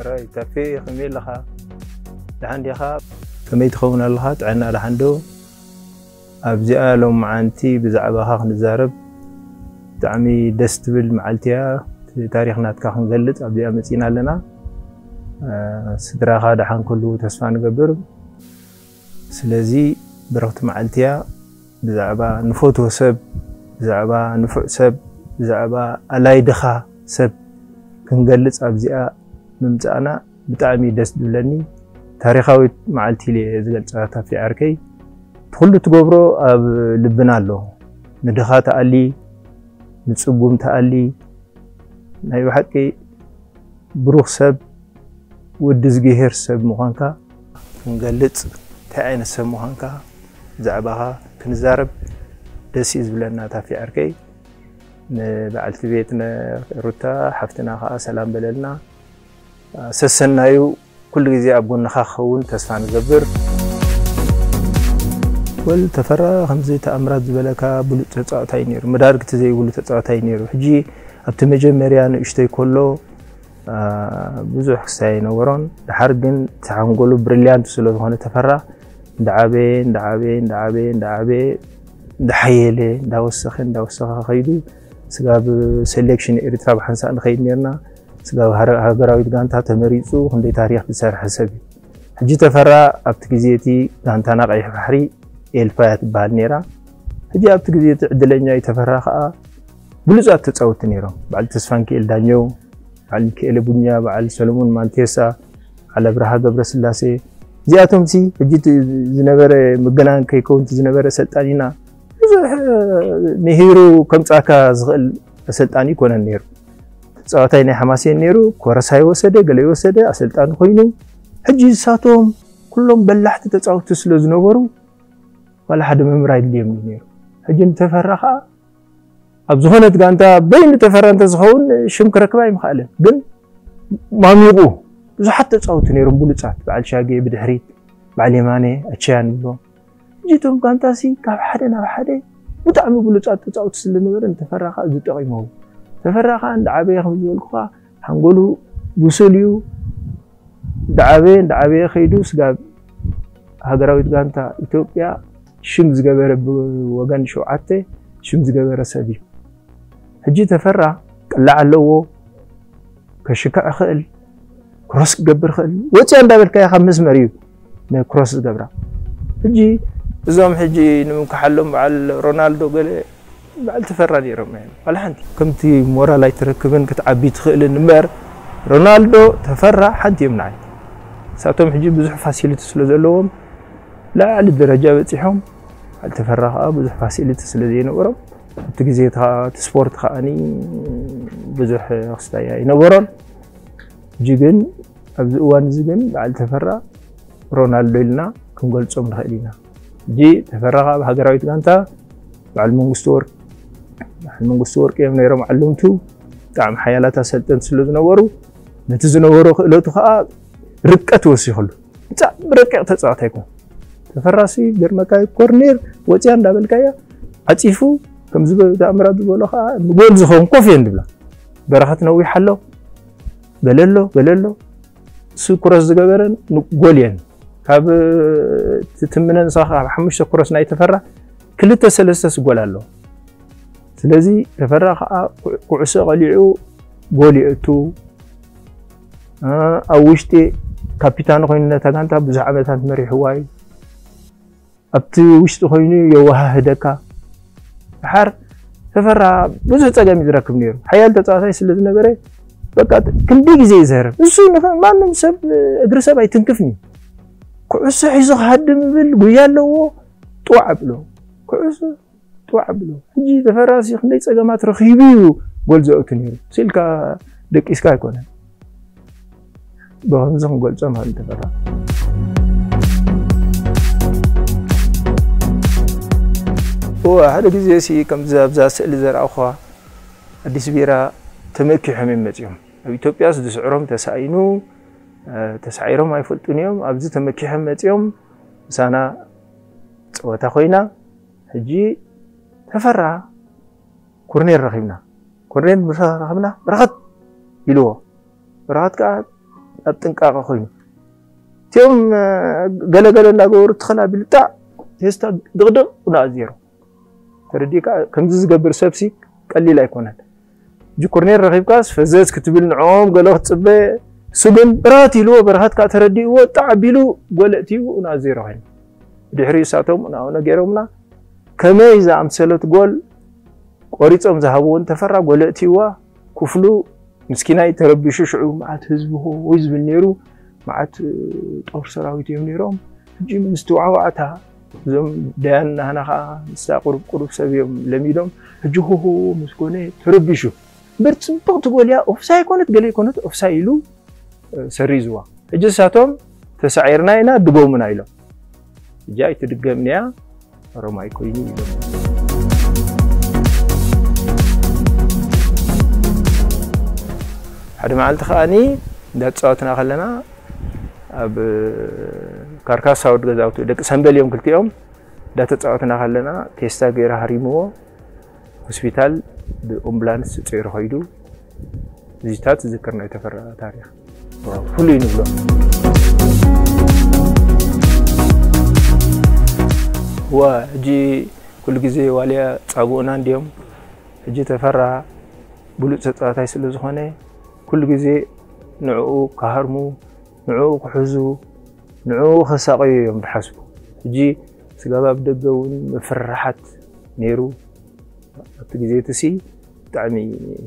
ራይ ታፌ ከመይ ኣለኻ? ደሓን ዲኻ? ከመይ ትኸውን ኣለኻ? ጥዕና ደሓን ዶ? ኣብዚኣ ሎማዓንቲ ብዛዕባኻ ክንዛረብ፣ ብጣዕሚ ደስ ትብል መዓልቲ እያ። እቲ ታሪኽ ናትካ ክንገልጽ ኣብዚኣ መጺና ኣለና። እ፣ ስድራኻ ደሓን ክህልዉ ተስፋ ንገብር። ስለዚ በረኽቲ መዓልቲ እያ። ብዛዕባ ንፈትዎ ሰብ፣ ብዛዕባ ንፉዕ ሰብ፣ ብዛዕባ ኣላይድኻ ሰብ ክንገልጽ ኣብዚኣ ምምጻእና ብጣዕሚ ደስ ዝብለኒ። ታሪኻዊት መዓልቲ ኢለ እየ ዝገልጻ ታፌ ዓርከይ። እቲ ኩሉ ትገብሮ ኣብ ልብና ኣሎ። ንድኻ ትኣሊ፣ ንጽጉም ትኣሊ። ናይ ብሓቂ ብሩኽ ሰብ፣ ወዲ ዝግሄር ሰብ ምዃንካ ክንገልጽ፣ እንታይ ዓይነት ሰብ ምዃንካ ብዛዕባኻ ክንዛረብ ደስ እዩ ዝብለና ታፌ ዓርከይ። ንበዓልቲ ቤት ነ-፣ ሩታ ሓፍትና ኸኣ ሰላም በለልና። ሰሰናዩ ኩሉ ግዜ ኣብ ጎንኻ ክኸውን ተስፋ ንገብር። ወል ተፈራ ከምዚ ተኣምራት ዝበለካ ብሉጽ ተጻዋታይ ነይሩ፣ መዳርግቲ ዘይብሉ ተጻዋታይ ነይሩ። ሕጂ ኣብቲ መጀመርያ ንእሽተይ ከሎ፣ አ፣ ብዙሕ ክሳይ ኣይነበሮን። ድሓር ግን እቲ ሓንጎሉ ብሪልያንት ስለ ዝኾነ ተፈራ፣ እንዳዓበየ፣ እንዳዓበየ፣ እንዳዓበየ፣ እንዳዓበየ፣ እንዳሓየለ፣ እንዳወሰኸ፣ እንዳወሰኸ ከይዱ፣ ስጋብ ሴሌክሽን ኤርትራ ብሓንሳእ ንኸይድ ነርና። ስጋብ ሃረ-፣ ሃገራዊት ጋንታ ተመሪጹ ክንደይ ታሪኽ ዝሰርሐ ሰብ እዩ። ሕጂ ተፈራ ኣብቲ ግዜ እቲ ጋንታና ቀይሕ ባሕሪ ኤልፋ እያ ትበሃል ነይራ። ሕጂ ኣብቲ ግዜ እቲ ዕድለኛ እዩ ተፈራ ከኣ ብሉጻት ተጻወትቲ ነይሮም። በዓል ተስፋንኪኤል ዳኘው፣ በዓል ሚካኤለ ቡኛ፣ በዓል ሰለሙን ማንቴሳ፣ በዓል ኣብርሃ ገብረስላሴ፣ እዚኣቶም ሲ ሕጂ እቲ ዝነበረ ምግናን ከይከውን እቲ ዝነበረ ሰልጣኒና ብዙሕ ምሂሩ ከምጻካ ዝኽእል ኣሰልጣኒ ይኮነን ነይሩ። ተጻዋታይ ናይ ሓማሴን ነይሩ፣ ኮረሳ ይወሰደ፣ ገለ ይወሰደ፣ ኣሰልጣኒ ኮይኑ። ሕጂ ንሳቶም ኩሎም በላሕቲ ተጻወትቲ ስለ ዝነበሩ ዋላ ሓደ መምህር ኣይድልዮም እዩ ነይሩ። ሕጂ ንተፈራ ከኣ ኣብ ዝኾነት ጋንታ በይኑ ተፈራ እንተዝኸውን ሽም ክረክብ ኣይምኽኣለን። ግን ማሚቑ ብዙሓት ተጻወትቲ ነይሮም ብሉጻት፣ በዓል ሻጌ ብድሕሪት፣ በዓል የማነ፣ ኣቸያ ንብሎም። ሕጂ እቶም ጋንታሲ ካብ ሓደ ናብ ሓደ ብጣዕሚ ብሉጻት ተጻወትቲ ስለ ነበረ ንተፈራ ከኣ እዚ ጠቒምዎ። ተፈራ ከኣ እንዳዓበየ ከም ዝበልኩኻ ሓንጎሉ ብሱል እዩ። እንዳዓበየ፣ እንዳዓበየ ከይዱ ስጋብ ሃገራዊት ጋንታ ኢትዮጵያ ሽም ዝገበረ ብወገን ሸውዓተ ሽም ዝገበረ ሰብ እዩ። ሕጂ ተፈራ ቅላዕ ኣለዎ፣ ከሽክዕ ይኽእል፣ ክሮስ ክገብር ይኽእል። ወፂኣ እንዳበልካያ ካብ መስመር እዩ ንክሮስ ዝገብራ። ሕጂ እዞም ሕጂ ንምምክሓሎም በዓል ሮናልዶ ገለ በዓል ተፈራ ነይሮም እዮም። ዋላ ሓንቲ ከምቲ ሞራል ኣይትረክብን ክትዓቢ ትኽእልን እምበር ሮናልዶ ተፈራ ሓንቲ እዮም ንዓይ። ንሳቶም ሕጂ ብዙሕ ፋሲሊቲ ስለ ዘለዎም ላዕሊ ደረጃ በፂሖም። በዓል ተፈራ ከዓ ብዙሕ ፋሲሊቲ ስለ ዘይነበሮም ኣብቲ ግዜ እቲ ከዓ እቲ ስፖርት ከዓኒ ብዙሕ ክስታይ ኣይነበሮን። ሕጂ ግን ኣብዚ እዋን እዚ ግን በዓል ተፈራ ሮናልዶ ኢልና ክንገልጾም ንኽእል ኢና። ሕጂ ተፈራ ከኣ ኣብ ሃገራዊት ጋንታ በዓል መንግስቱ ወርቅ፣ በዓል መንግስቱ ወርቅ እዮም ነይሮም ዓለምቱ። ብጣዕሚ ሓያላት ኣሰልጠንቲ ስለ ዝነበሩ ነቲ ዝነበሮ ክእለቱ ከኣ ርቀት ወሲኽሉ። ብጣዕሚ ረቂቕ ተጻዋታይ ኣይኮነን። ተፈራሲ ገርመካይ ኮርኔር ወጽያ እንዳበልካያ ዓጺፉ ከምዚ በ-፣ ተኣምራት ዝበሎ ከኣ ንጎል ዝኸውን ኮፍ እየን ዝብላ። በረኸት ነዊሕ ኣሎ፣ ገለ ኣሎ፣ ገለ ኣሎ። እሱ ክሮስ ዝገበረን ን-፣ ጎል እየን። ካብ፣ እ፣ ትትምነን ንስኻ ካብ ሓሙሽተ ክሮስ ናይ ተፈራ ክልተ ሰለስተ ስ ጎል ኣሎ። ስለዚ ተፈራ ከኣ ኩዕ-፣ ኩዕሶ ቀሊዑ ጎል የእቱ። እ፣ ኣብ ውሽጢ ካፒታን ኮይኑ ነታ ጋንታ ብዙሕ ዓመታት መሪሕዋ እዩ። ኣብቲ ውሽጢ ኮይኑ የወሃህደካ። ድሓር ተፈራ ብዙሕ ጸገም እዩ ዝረክብ ነይሩ። ሓያል ተጻዋታይ ስለ ዝነበረ በቃ ክንደይ ግዜ እዩ ዝህረብ። እሱ ንኸ-፣ ማንም ሰብ እግሪ ሰብ ኣይትንክፍን እዩ። ኩዕሶ ሒዙ ክሃድም ይብል፣ ጉያ ኣለዎ፣ ጥዋዕ ኣብሎ። ኩዕሶ ጥዋዕ ኣብሎ። ሕጂ ተፈራሲ ክንደይ ጸገማት ረኺቡ እዩ ጎል ዘእቱ ነይሩ። ስኢልካ ደቂስካ ኣይኮነን። ብኸምዚ ክንገልጾ ንኽእል ተፈራ። እወ፣ ሓደ ግዜ ሲ ከምዚ ኣብዛ ስእሊ ዘርኣኹዋ ኣዲስ ቢራ ተመኪሖም እዮም መጺኦም። ኣብ ኢትዮጵያስ ዝስዕሮም ተሳኢኑ፣ እ፣ ተሳዒሮም ኣይፈልጡን እዮም። ኣብዚ ተመኪሖም መጺኦም ምሳና ጸወታ ኮይና። ሕጂ ተፈራ ኮርኔር ረኺብና። ኮርኔር ምስ ረኸብና፣ "በረኸት!" ኢልዎ። በረኸት ከኣ ኣብ ጥንቃቐ ኮይኑ፣ እቲኦም፣ እ፣ ገለ ገለ እናገበሩ ትኸል ኣቢሉ ጣዕ፣ ቴስታ ድቕድቕ ንኣዜሮ። ተረዲእካ? ከምዚ ዝገብር ሰብሲ ቀሊል ኣይኮነን። ሕጂ ኮርኔር ረኺብካስ ፈዘዝ ክትብል ንዕኦም ገለ ክትጽበ፣ እሱ ግን በረኸት ኢልዎ፣ በረኸት ከኣ ተረዲእዎ፣ ጣዕ ኣቢሉ ጎል ኣእትዩ ንኣዜሮ ኮይኑ። ብድሕሪኡ እሳቶም ንኣኡ ነጊሮምና፣ ከመይ ዝኣምሰለት ጎል ቆሪጾም ዝሃብዎን ተፈራ ጎል ኣእትይዋ፣ ክፍሉ ምስኪናይ ተረቢሹ፣ ሽዑ መዓት ህዝቢ ሆይ ዝብል ነይሩ፣ መዓት፣ እ፣ ጦር ሰራዊት እዮም ነይሮም። ሕጂ ምስቲ ዋዕዋዕታ እዞም ደያን ናህና ኸዓ ምስታ ቁሩብ ቁሩብ ሰብ እዮም ለሚዶም። ሕጂ ሆሆ ምስ ኮነ ተረቢሹ። እምበር ጽብቕቲ ጎል እያ፣ ኦፍሳይ ኣይኮነት፣ ገለ ኣይኮነት፣ ኦፍሳይ ኢሉ፣ እ፣ ሰሪዝዋ። ሕጂ ንሳቶም ተሳዒርና ኢና፣ ድገሙና ኢሎም። ሕጂ ኣይትድገምን እያ፣ ሮማይ ኮይኑ ኢሎም። ሓደ መዓልቲ ከኣኒ እንዳተጻወትና ከለና ኣብ ካርካሳ ወዲ ገዛውቲ ደቂ ሰምበል እዮም ክልቲኦም። እንዳተጻወትና ከለና ቴስታ ገይሩ ሃሪምዎ ሆስፒታል ብኦምቡላንስ ጸይሩ ከይዱ። እዚታት ዝዝክር ናይ ተፈራ ታሪኽ ፍሉይ ንብሎ። ዋ፣ ሕጂ ኩሉ ግዜ ዋልያ ጻብኡና እንድዮም። ሕጂ ተፈራ ብሉጽ ተጻዋታይ ስለ ዝኾነ፣ ኩሉ ግዜ ንዕኡ ክሃርሙ፣ ንዕኡ ክሕዙ፣ ንዕኡ ከሳቕዩ እዮም ዝሓስቡ። ሕጂ ስጋብ ኣብ ደገ እውን ምፍርራሓት ነይሩ። ኣብቲ ግዜ እቲ ሲ ብጣዕሚ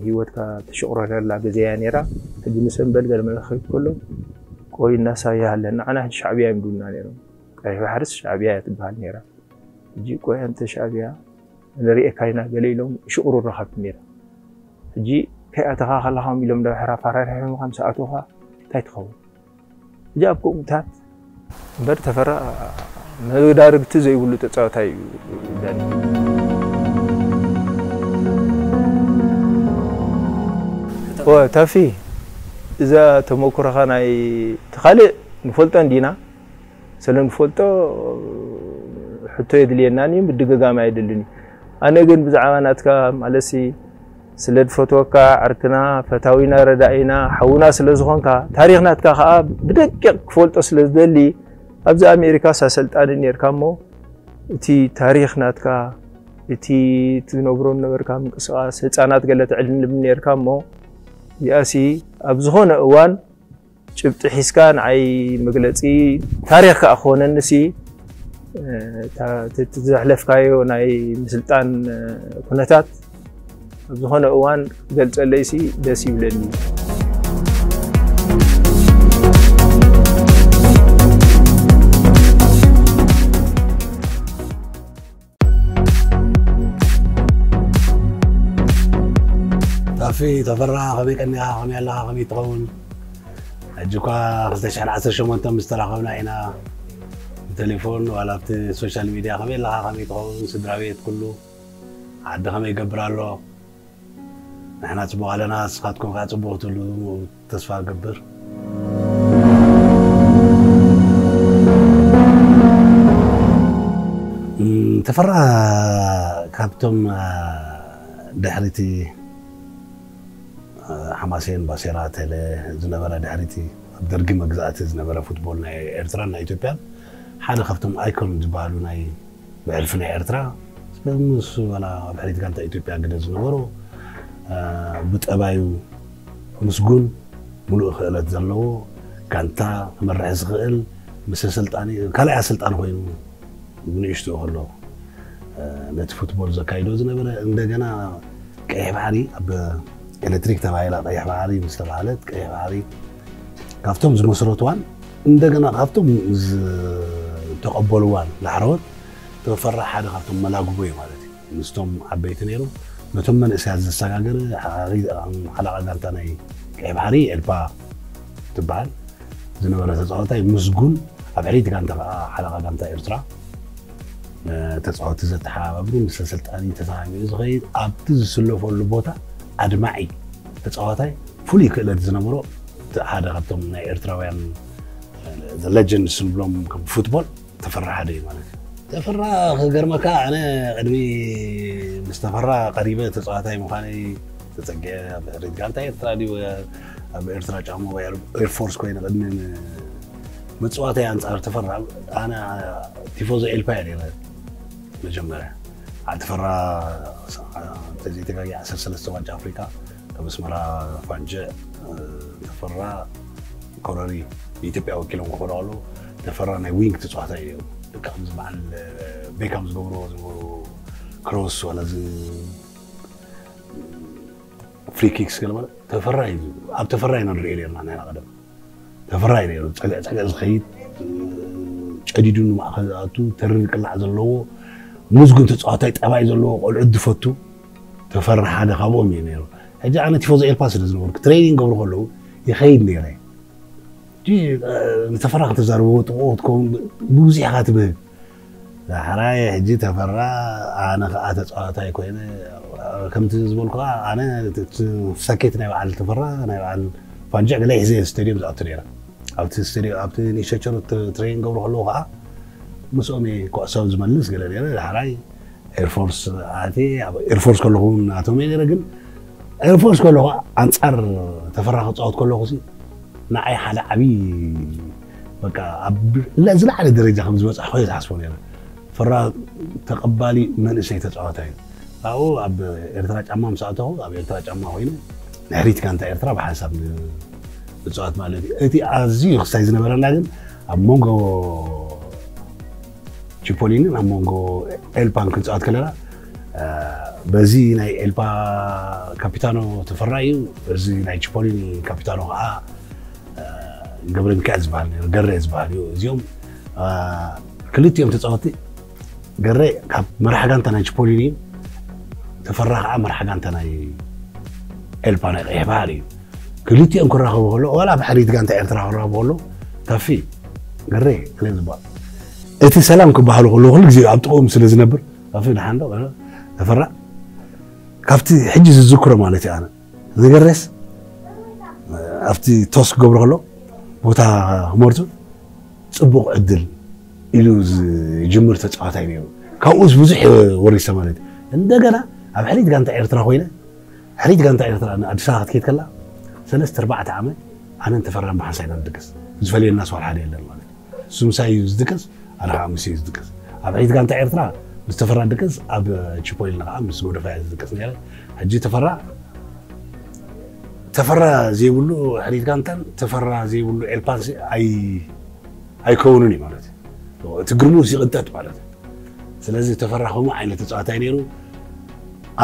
ህይወትካ ትሽቕረረላ ግዜ እያ ነይራ። ሕጂ ንሰምበል ገለ መለ ክኸይድ ከሎ፣ "ቆይ እናሳየ ሃለ፣ ንዓና ሕጂ ሻዕብያ እዮም ድብሉና ነይሮም። ቀይሕ ባሕርስ ሻዕብያ እያ ትበሃል ነይራ። ሕጂ ቆይ ኣንተ ሻዕብያ ንርእየካ ኢና" ገለ ኢሎም ይሽቕሩ ረኻብቲ ሜዳ። ሕጂ ከይኣተኻ ከለኻ ኢሎም ዳሕራ ኣፈራሪሖምኻ ምስ ኣተውኻ እንታይ ትኸውን? ሕጂ ኣብ ከምኡታት እምበር ተፈራ መዳርግቲ ዘይብሉ ተጻዋታይ እዩ ዳኒ። ወ-፣ ታፊ፣ እዛ ተመኩሮኻ ናይ እቲ ካልእ ንፈልጦ እንዲና፣ ስለ ንፈልጦ ሕቶ የድልየናን እዩ፣ ምድግጋም ኣየድልን እዩ። ኣነ ግን ብዛዕባ ናትካ ማለትሲ ስለ ዝፈትወካ፣ ዕርክና፣ ፈታዊና፣ ረዳኢና፣ ሓውና ስለ ዝኾንካ፣ ታሪኽ ናትካ ከኣ ብደቂቕ ክፈልጦ ስለ ዝደሊ፣ ኣብዚ ኣሜሪካስ ኣሰልጣኒ ኔርካ እሞ፣ እቲ ታሪኽ ናትካ፣ እቲ ትነብሮ ነበርካ ምንቅስቓስ፣ ህጻናት ገለ ተዕልም ኔርካ እሞ፣ እዚኣሲ ኣብ ዝኾነ እዋን ጭብጢ ሒዝካ ንዓይ መግለጺ ታሪኽ ከኣ ክኾነንሲ፣ እ፣ እታ፣ እቲ፣ እቲ ዘሕለፍካዮ ናይ ምስልጣን፣ እ፣ ኩነታት ኣብ ዝኾነ እዋን ክገልጸለይሲ ደስ ይብለኒ። ታፊ ተፈራ፣ ከመይ ቀኒኻ? ከመይ ኣለኻ? ከመይ ትኸውን? ሕጂ እኳ ክልተ ሽሕን ዓሰርተ ሸሞንተን ምስ ተራኸብና ኢና ብቴሌፎን ዋላ ኣብቲ ሶሻል ሚድያ። ከመይ ኣለኻ? ከመይ ትኸውን? ስድራ ቤት ኩሉ? ዓዲ ከመይ ይገብር ኣሎ? ንሕና ጽቡቕ ኣለና፣ ንስኻትኩም ከኣ ጽቡቕ ክትህሉ ተስፋ እገብር። እም፣ ተፈራ ካብቶም፣ እ፣ ድሕሪቲ፣ እ፣ ሓማሴን፣ ባሴራ፣ ተለ ዝነበረ ድሕሪቲ ኣብ ደርጊ መግዛእቲ ዝነበረ ፉትቦል ናይ ኤርትራን ናይ ኢትዮጵያን ሓደ ካብቶም ኣይኮን ዝበሃሉ ናይ ብሕልፊ ናይ ኤርትራ፣ ንሱ ዋላ ኣብ ድሕሪት ጋንታ ኢትዮጵያ ግደ ዝነበሮ፣ እ፣ ብጠባዩ ምስጉን፣ ምሉእ ክእለት ዘለዎ፣ ጋንታ ክመርሕ ዝኽእል፣ ምስ ኣሰልጣኒ፣ ካልኣይ ኣሰልጣኒ ኮይኑ ብንእሽትኡ ከሎ፣ እ፣ ነቲ ፉትቦል ዘካይዶ ዝነበረ፣ እንደገና ቀይሕ ባሕሪ ኣብ ኤሌክትሪክ ተባሂላ፣ ቀይሕ ባሕሪ ምስ ተባህለት፣ ቀይሕ ባሕሪ ካብቶም ዝመስረትዋን እንደገና ካብቶም ዝተቐበልዋን ላዕለዎት ተፈራ ሓደ ካብቶም መላግቦ እዩ ማለት እዩ። ምስቶም ዓበይቲ ነይሩ፣ ነቶም መንእሰያት ዘሰጋገረ ሓ-፣ ሓለቓ ጋንታ ናይ ቀይ ባሕሪ ኤልፓ ትበሃል ዝነበረ ተጻዋታይ ምስጉን፣ ኣብ ሕሪት ጋንታ ከዓ ሓለቓ ጋንታ ኤርትራ፣ እ፣ ተጻወቲ ዘተሓባብሩ፣ ምስ ኣሰልጣኒ ተሰማሚዑ ዝኸይድ፣ ኣብቲ ዝስለፈሉ ቦታ ኣድማዒ ተጻዋታይ፣ ፍሉይ ክእለት ዝነበሮ፣ እቲ ሓደ ካብቶም ናይ ኤርትራውያን፣ እ፣ ሌጀንድስ ንብሎም ከም ፉትቦል ተፈራ ሓደ እዩ ማለት እዩ። ተፈራ፣ ክገርመካ፣ ኣነ ቅድሚ ምስ ተፈራ ቀሪበ ተፃዋታይ ምዃነይ ተፀጊዐ። ኣብ ሕሪት ጋንታ ኤርትራ ድዩ ኣብ ኤርትራ ጫሞ ወይ ኤርፎርስ ኮይነ ቅድሚ ምፅዋተይ ኣንፃር ተፈራ፣ ኣነ ቲፎዞ ኤልፓ እየ ነይረ። መጀመርያ ኣብ ተፈራ ተዘይተጋጊ ዓሰርተ ሰለስተ ዋንጫ ኣፍሪካ ካብ ኣስመራ ፋንጀ ተፈራ ኮረሪ ንኢትዮጵያ ወኪሎም ክኾኑ ከለዉ ተፈራ ናይ ዊንግ ተፃዋታይ እዩ። ደቂ ከምዚ በዓል ቤካም ዝገብርዎ ዝነበሩ ክሮስ ዋላ እዚ ፍሪ ኪክስ ገለ ማለት ተፈራ እዩ። ኣብ ተፈራ ኢና ንሪኦ ነርና ናይና ቀደም። ተፈራ እዩ ነይሩ። ጸግዕ ጸግዕ ዝኸይድ፣ ጨዲዱ ንማእኸል ዝኣቱ፣ ተሪር ቅላዕ ዘለዎ፣ ምስጉን ተጻዋታይ፣ ጠባይ ዘለዎ፣ ቆልዑት ዝፈቱ፣ ተፈራ ሓደ ካብኦም እዩ ነይሩ። ሕጂ ኣነ ቲፎዞ ኤልፓ ስለ ዝነበርኩ ትሬኒንግ ገብሩ ከለዉ ይኸይድ ነይረ። ሕጂ ንተፈራ ከተዛርብዎ ጥቕኡ ክትከውን ብዙሕ ኢኻ ትብህግ። ዳሕራይ ሕጂ ተፈራ ኣነ ከዓ ተፃዋታይ ኮይነ ከምቲ ዝበልኩ ከዓ ኣነ ሳኬት ናይ በዓል ተፈራ ናይ በዓል ፋንጃ ገለ ሒዘ ስቴድዮም ዝኣቱ ነይረ። ኣብቲ ስቴድዮም ኣብቲ ኒሸቸር ትሬን ገብሩ ከለዉ ከዓ ምስኦም እየ ኩዕሶ ዝመልስ ገለ ነይረ። ዳሕራይ ኤርፎርስ ኣትየ ኣብ ኤርፎርስ ከለኹ እውን ኣቶም እየ ነይረ። ግን ኤርፎርስ ከለኹ ኣንፃር ተፈራ ክፃወት ከለኹ ንዓይ ሓደ ዓብዪ በቃ ኣብ ዝለዓለ ደረጃ ከም ዝበፃሕኩ እየ ዝሓስቦ ነይረ። ተፈራ ተቐባሊ መንእሰይ ተፃዋታይ እዩ። ካብኡ ኣብ ኤርትራ ጫማ ምስ ኣተኹ ኣብ ኤርትራ ጫማ ኮይነ ንሕሪት ጋንታ ኤርትራ ብሓንሳብ ንፅዋት ማለት እዩ። እቲ ኣዝዩ ክስታይ ዝነበረና ግን ኣብ መንጎ ቺፖሊንን ኣብ መንጎ ኤልፓን ክንፃወት ከለና በዚ ናይ ኤልፓ ካፒታኖ ተፈራ እዩ። በዚ ናይ ቺፖሊኒ ካፒታኖ ከዓ ገብረ ሚካኤል ዝበሃል ነይሩ፣ ገረ ዝበሃል እዩ። እዚኦም ክልቲኦም ተፃወቲ ገረ ካብ መራሕ ጋንታ ናይ ቺፖሊኒ እዩ። ተፈራ ከዓ መራሕ ጋንታ ናይ ኤልፓ ናይ ቀይሕ ባሕሪ እዩ። ክልቲኦም ክራኸቡ ከሎ ዋላ ኣብ ሕሪት ጋንታ ኤርትራ ክራኸቡ ከሎ ታፊ ገረ ገለ ዝበሃል እቲ ሰላም ክበሃሉ ከለዉ ኩሉ ግዜ ኣብ ጥቕኦም ስለ ዝነብር ታፊ ደሓን ዶ ተፈራ ካብቲ ሕጂ ዝዝክሮ ማለት እዩ ኣነ ዝገረስ ኣብቲ ቶስ ክገብሮ ከሎ ቦታ ክመርፁ ፅቡቕ ዕድል ኢሉ ዝጅምር ተፃዋታይ ነይሩ። ካብኡስ ብዙሕ ወሪሰ ማለት እዩ። እንደገና ኣብ ሕሪት ጋንታ ኤርትራ ኮይነ ሕሪት ጋንታ ኤርትራ ንኣዲስ ኣበባ ክትከይድ ከላ ሰለስተ ኣርባዕተ ዓመት ኣነን ተፈራን ብሓንሳእ ኢና ንድቅስ። ዝፈልየና ስዋል ሓደ የለን ማለት እዩ። እሱ ምሳይ እዩ ዝድቅስ፣ ኣነ ከዓ ምስ እዩ ዝድቅስ። ኣብ ሕሪት ጋንታ ኤርትራ ምስ ተፈራ ድቅስ፣ ኣብ ቺፖይልና ከዓ ምስ ጎደፋ እየ ዝድቅስ ነይረ። ሕጂ ተፈራ ተፈራ ዘይብሉ ሕሪት ጋንታን ተፈራ ዘይብሉ ኤልፓን ሲ- ኣይ ኣይከውንን እዩ ማለት እዩ። እቲ ግርሙ ይቕንጠጥ ማለት እዩ። ስለዚ ተፈራ ከምኡ ዓይነት ተፃዋታይ ነይሩ።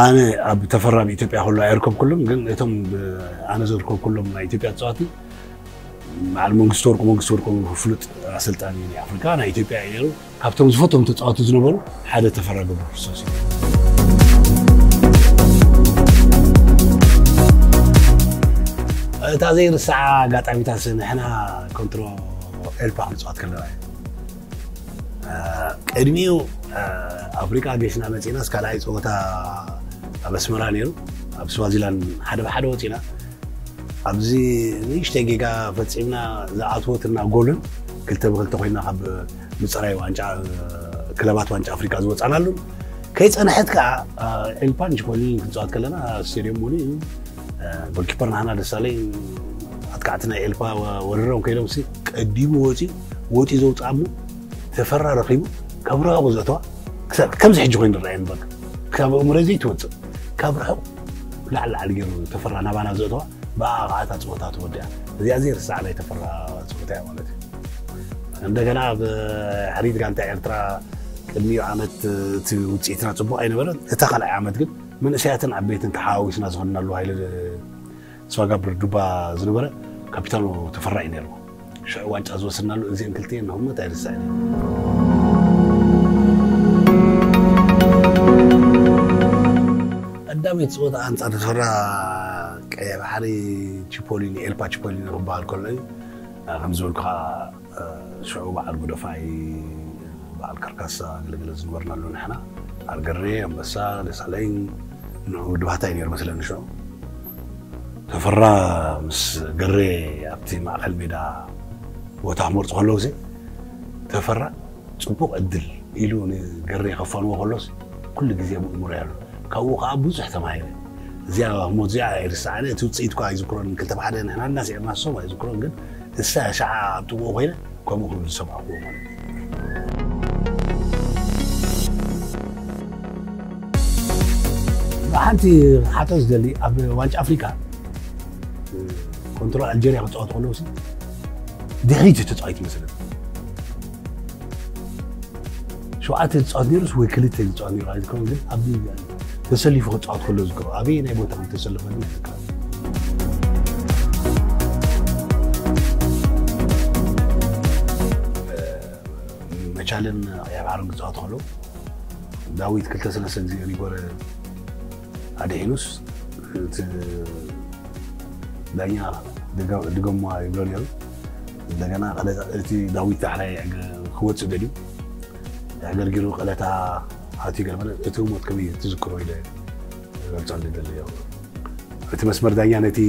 ኣነ ኣብ ተፈራ ኣብ ኢትዮጵያ ከሎ ኣይርከብኩሉን፣ ግን እቶም ብ- ኣነ ዘርከብኩሎም ናይ ኢትዮጵያ ተፃዋቲ በዓል መንግስቱ ወርቁ መንግስቱ ወርቁ ፍሉጥ ኣሰልጣኒ ናይ ኣፍሪካ ናይ ኢትዮጵያ እዩ ነይሩ። ካብቶም ዝፈትዎም ተፃወቱ ዝነበሩ ሓደ ተፈራ ገብረ ክርስቶስ እዩ። እታ ዘይርሳዓ ኣጋጣሚታት ንሕና ኮንትሮ ኤልፓ ክንፅዋት ከለና እዩ። ቅድሚኡ ኣፍሪቃ ገሽና መፂናስ ካልኣይ ፀወታ ኣብ ኣስመራ ነይሩ። ኣብ ስዋዚላንድ ሓደ ብሓደ ወፂና ኣብዚ ንእሽተይ ጌጋ ፈፂምና ዝኣትወትና ጎልን ክልተ ብክልተ ኮይና ካብ ምፅራይ ዋንጫ ክለባት ዋንጫ ኣፍሪካ ዝወፃናሉን ከይፀንሐት ከዓ ኤልፓን ቺፖሊን ክንፃወት ከለና ስቴድዮም ሙሉ እዩ። ጎልኪፐር ናህና ደሳለኝ ኣትካዕቲ ናይ ኤልፓ ወሪሮም ከይዶም ሲ ቀዲሙ ወፂኡ ወፂኡ ዘውፅኣሞ ተፈራ ረኺቡ ካብ ርሑቕ ዘእተዋ ከምዚ ሕጂ ኮይኑ ዝረኣየኒ በቃ ካብ ኣእምሮይ ዘይትወፅእ ካብ ርሑቕ ላዕሊ ላዕሊ ገይሩ ተፈራ ናባና ዘእተዋ ብኣቕዓታ ፀወታ ተወዲኣ። እዚኣ ዘይርሳዕ ናይ ተፈራ ፀወታ እያ ማለት እዩ። እንደገና ኣብ ሕሪት ጋንታ ኤርትራ ቅድሚኡ ዓመት እቲ ውፅኢትና ፅቡቕ ኣይነበረን። እታ ካልኣይ ዓመት ግን መንእሰያትን ዓበይትን ተሓዋዊስና ዝኾንናሉ ሃይለ ስዋጋብር ዱባ ዝነበረ ካፒታኖ ተፈራ እዩ ነይርዎ። ሽዑ ዋንጫ ዝወሰድናሉ እዚአን ክልቲኤን ንህሞት ኣይርሳዕን። ቀዳመይቲ ፀወታ ኣንፃር ተፈራ ቀይሕ ባሕሪ ቺፖሊኒ ኤልፓ ቺፖሊኒ ክበሃል ከሎ እዩ። ከም ዝበልኩ ከዓ ሽዑ በዓል ጉደፋይ በዓል ካርካሳ ገለገለ ዝነበርናሉ ንሕና ኣርገሬ ኣንበሳ ደሳለኝ ንዑ ድባታይ ነይሩ መስለኒ ሽዑ ተፈራ ምስ ገሬ ኣብቲ ማእከል ሜዳ ቦታ ክመርፁ ከለዉ ሲ ተፈራ ፅቡቕ ዕድል ኢሉ ንገሬ ከፋንዎ ከሎስ ኩሉ ግዜ ብእምሮ ኣሎ። ካብኡ ከዓ ብዙሕ ተማሂረ። እዚኣ ሞት እዚኣ ኣይርስዓን፣ እቲ ውፅኢት እኳ ኣይዝክሮን፣ ክልተ ብሓደ ንሕና እናስዕብና ንሶም ኣይዝክሮን፣ ግን እሳ ሸዓ ኣብ ጥቕኡ ኮይነ ከምኡ ክብል ዝሰማዕኩዎ ማለት እዩ። ሓንቲ ሓቶ ዝደሊ ኣብ ዋንጫ ኣፍሪካ ኮንትሮ ኣልጀርያ ክፃወት ከለውሲ ድሕሪት ተፃዋይት ይመስለኒ። ሸውዓተ ዝፃወት ነይሩስ ወይ ክልተ ዝፃወት ነይሩ ኣይዝከሮን፣ ግን ኣብ ተሰሊፉ ክፃወት ከሎ ዝዝከሮ ኣበየናይ ቦታ ከም ዝተሰለፈ ግን ኣይዝከሮን። መቻልን ቀይሕ ባሕርን ክፃወት ከሎ ዳዊት ክልተ ሰለስተ ግዜ ሪጎረ ኣድሒኑስ እቲ ዳኛ ድገ- ድገሙዋ ይብሎ ነይሩ። እንደገና ቀለ- እቲ ዳዊት ዳሕራይ ክወፅእ ደልዩ ኣገርጊሩ ቀለታ ኣትዩ ገለ ማለት እቲ ሞት ከመይ ትዝክሮ ኢለ ገልጸሉ ደልዮ። እቲ መስመር ዳኛ ነቲ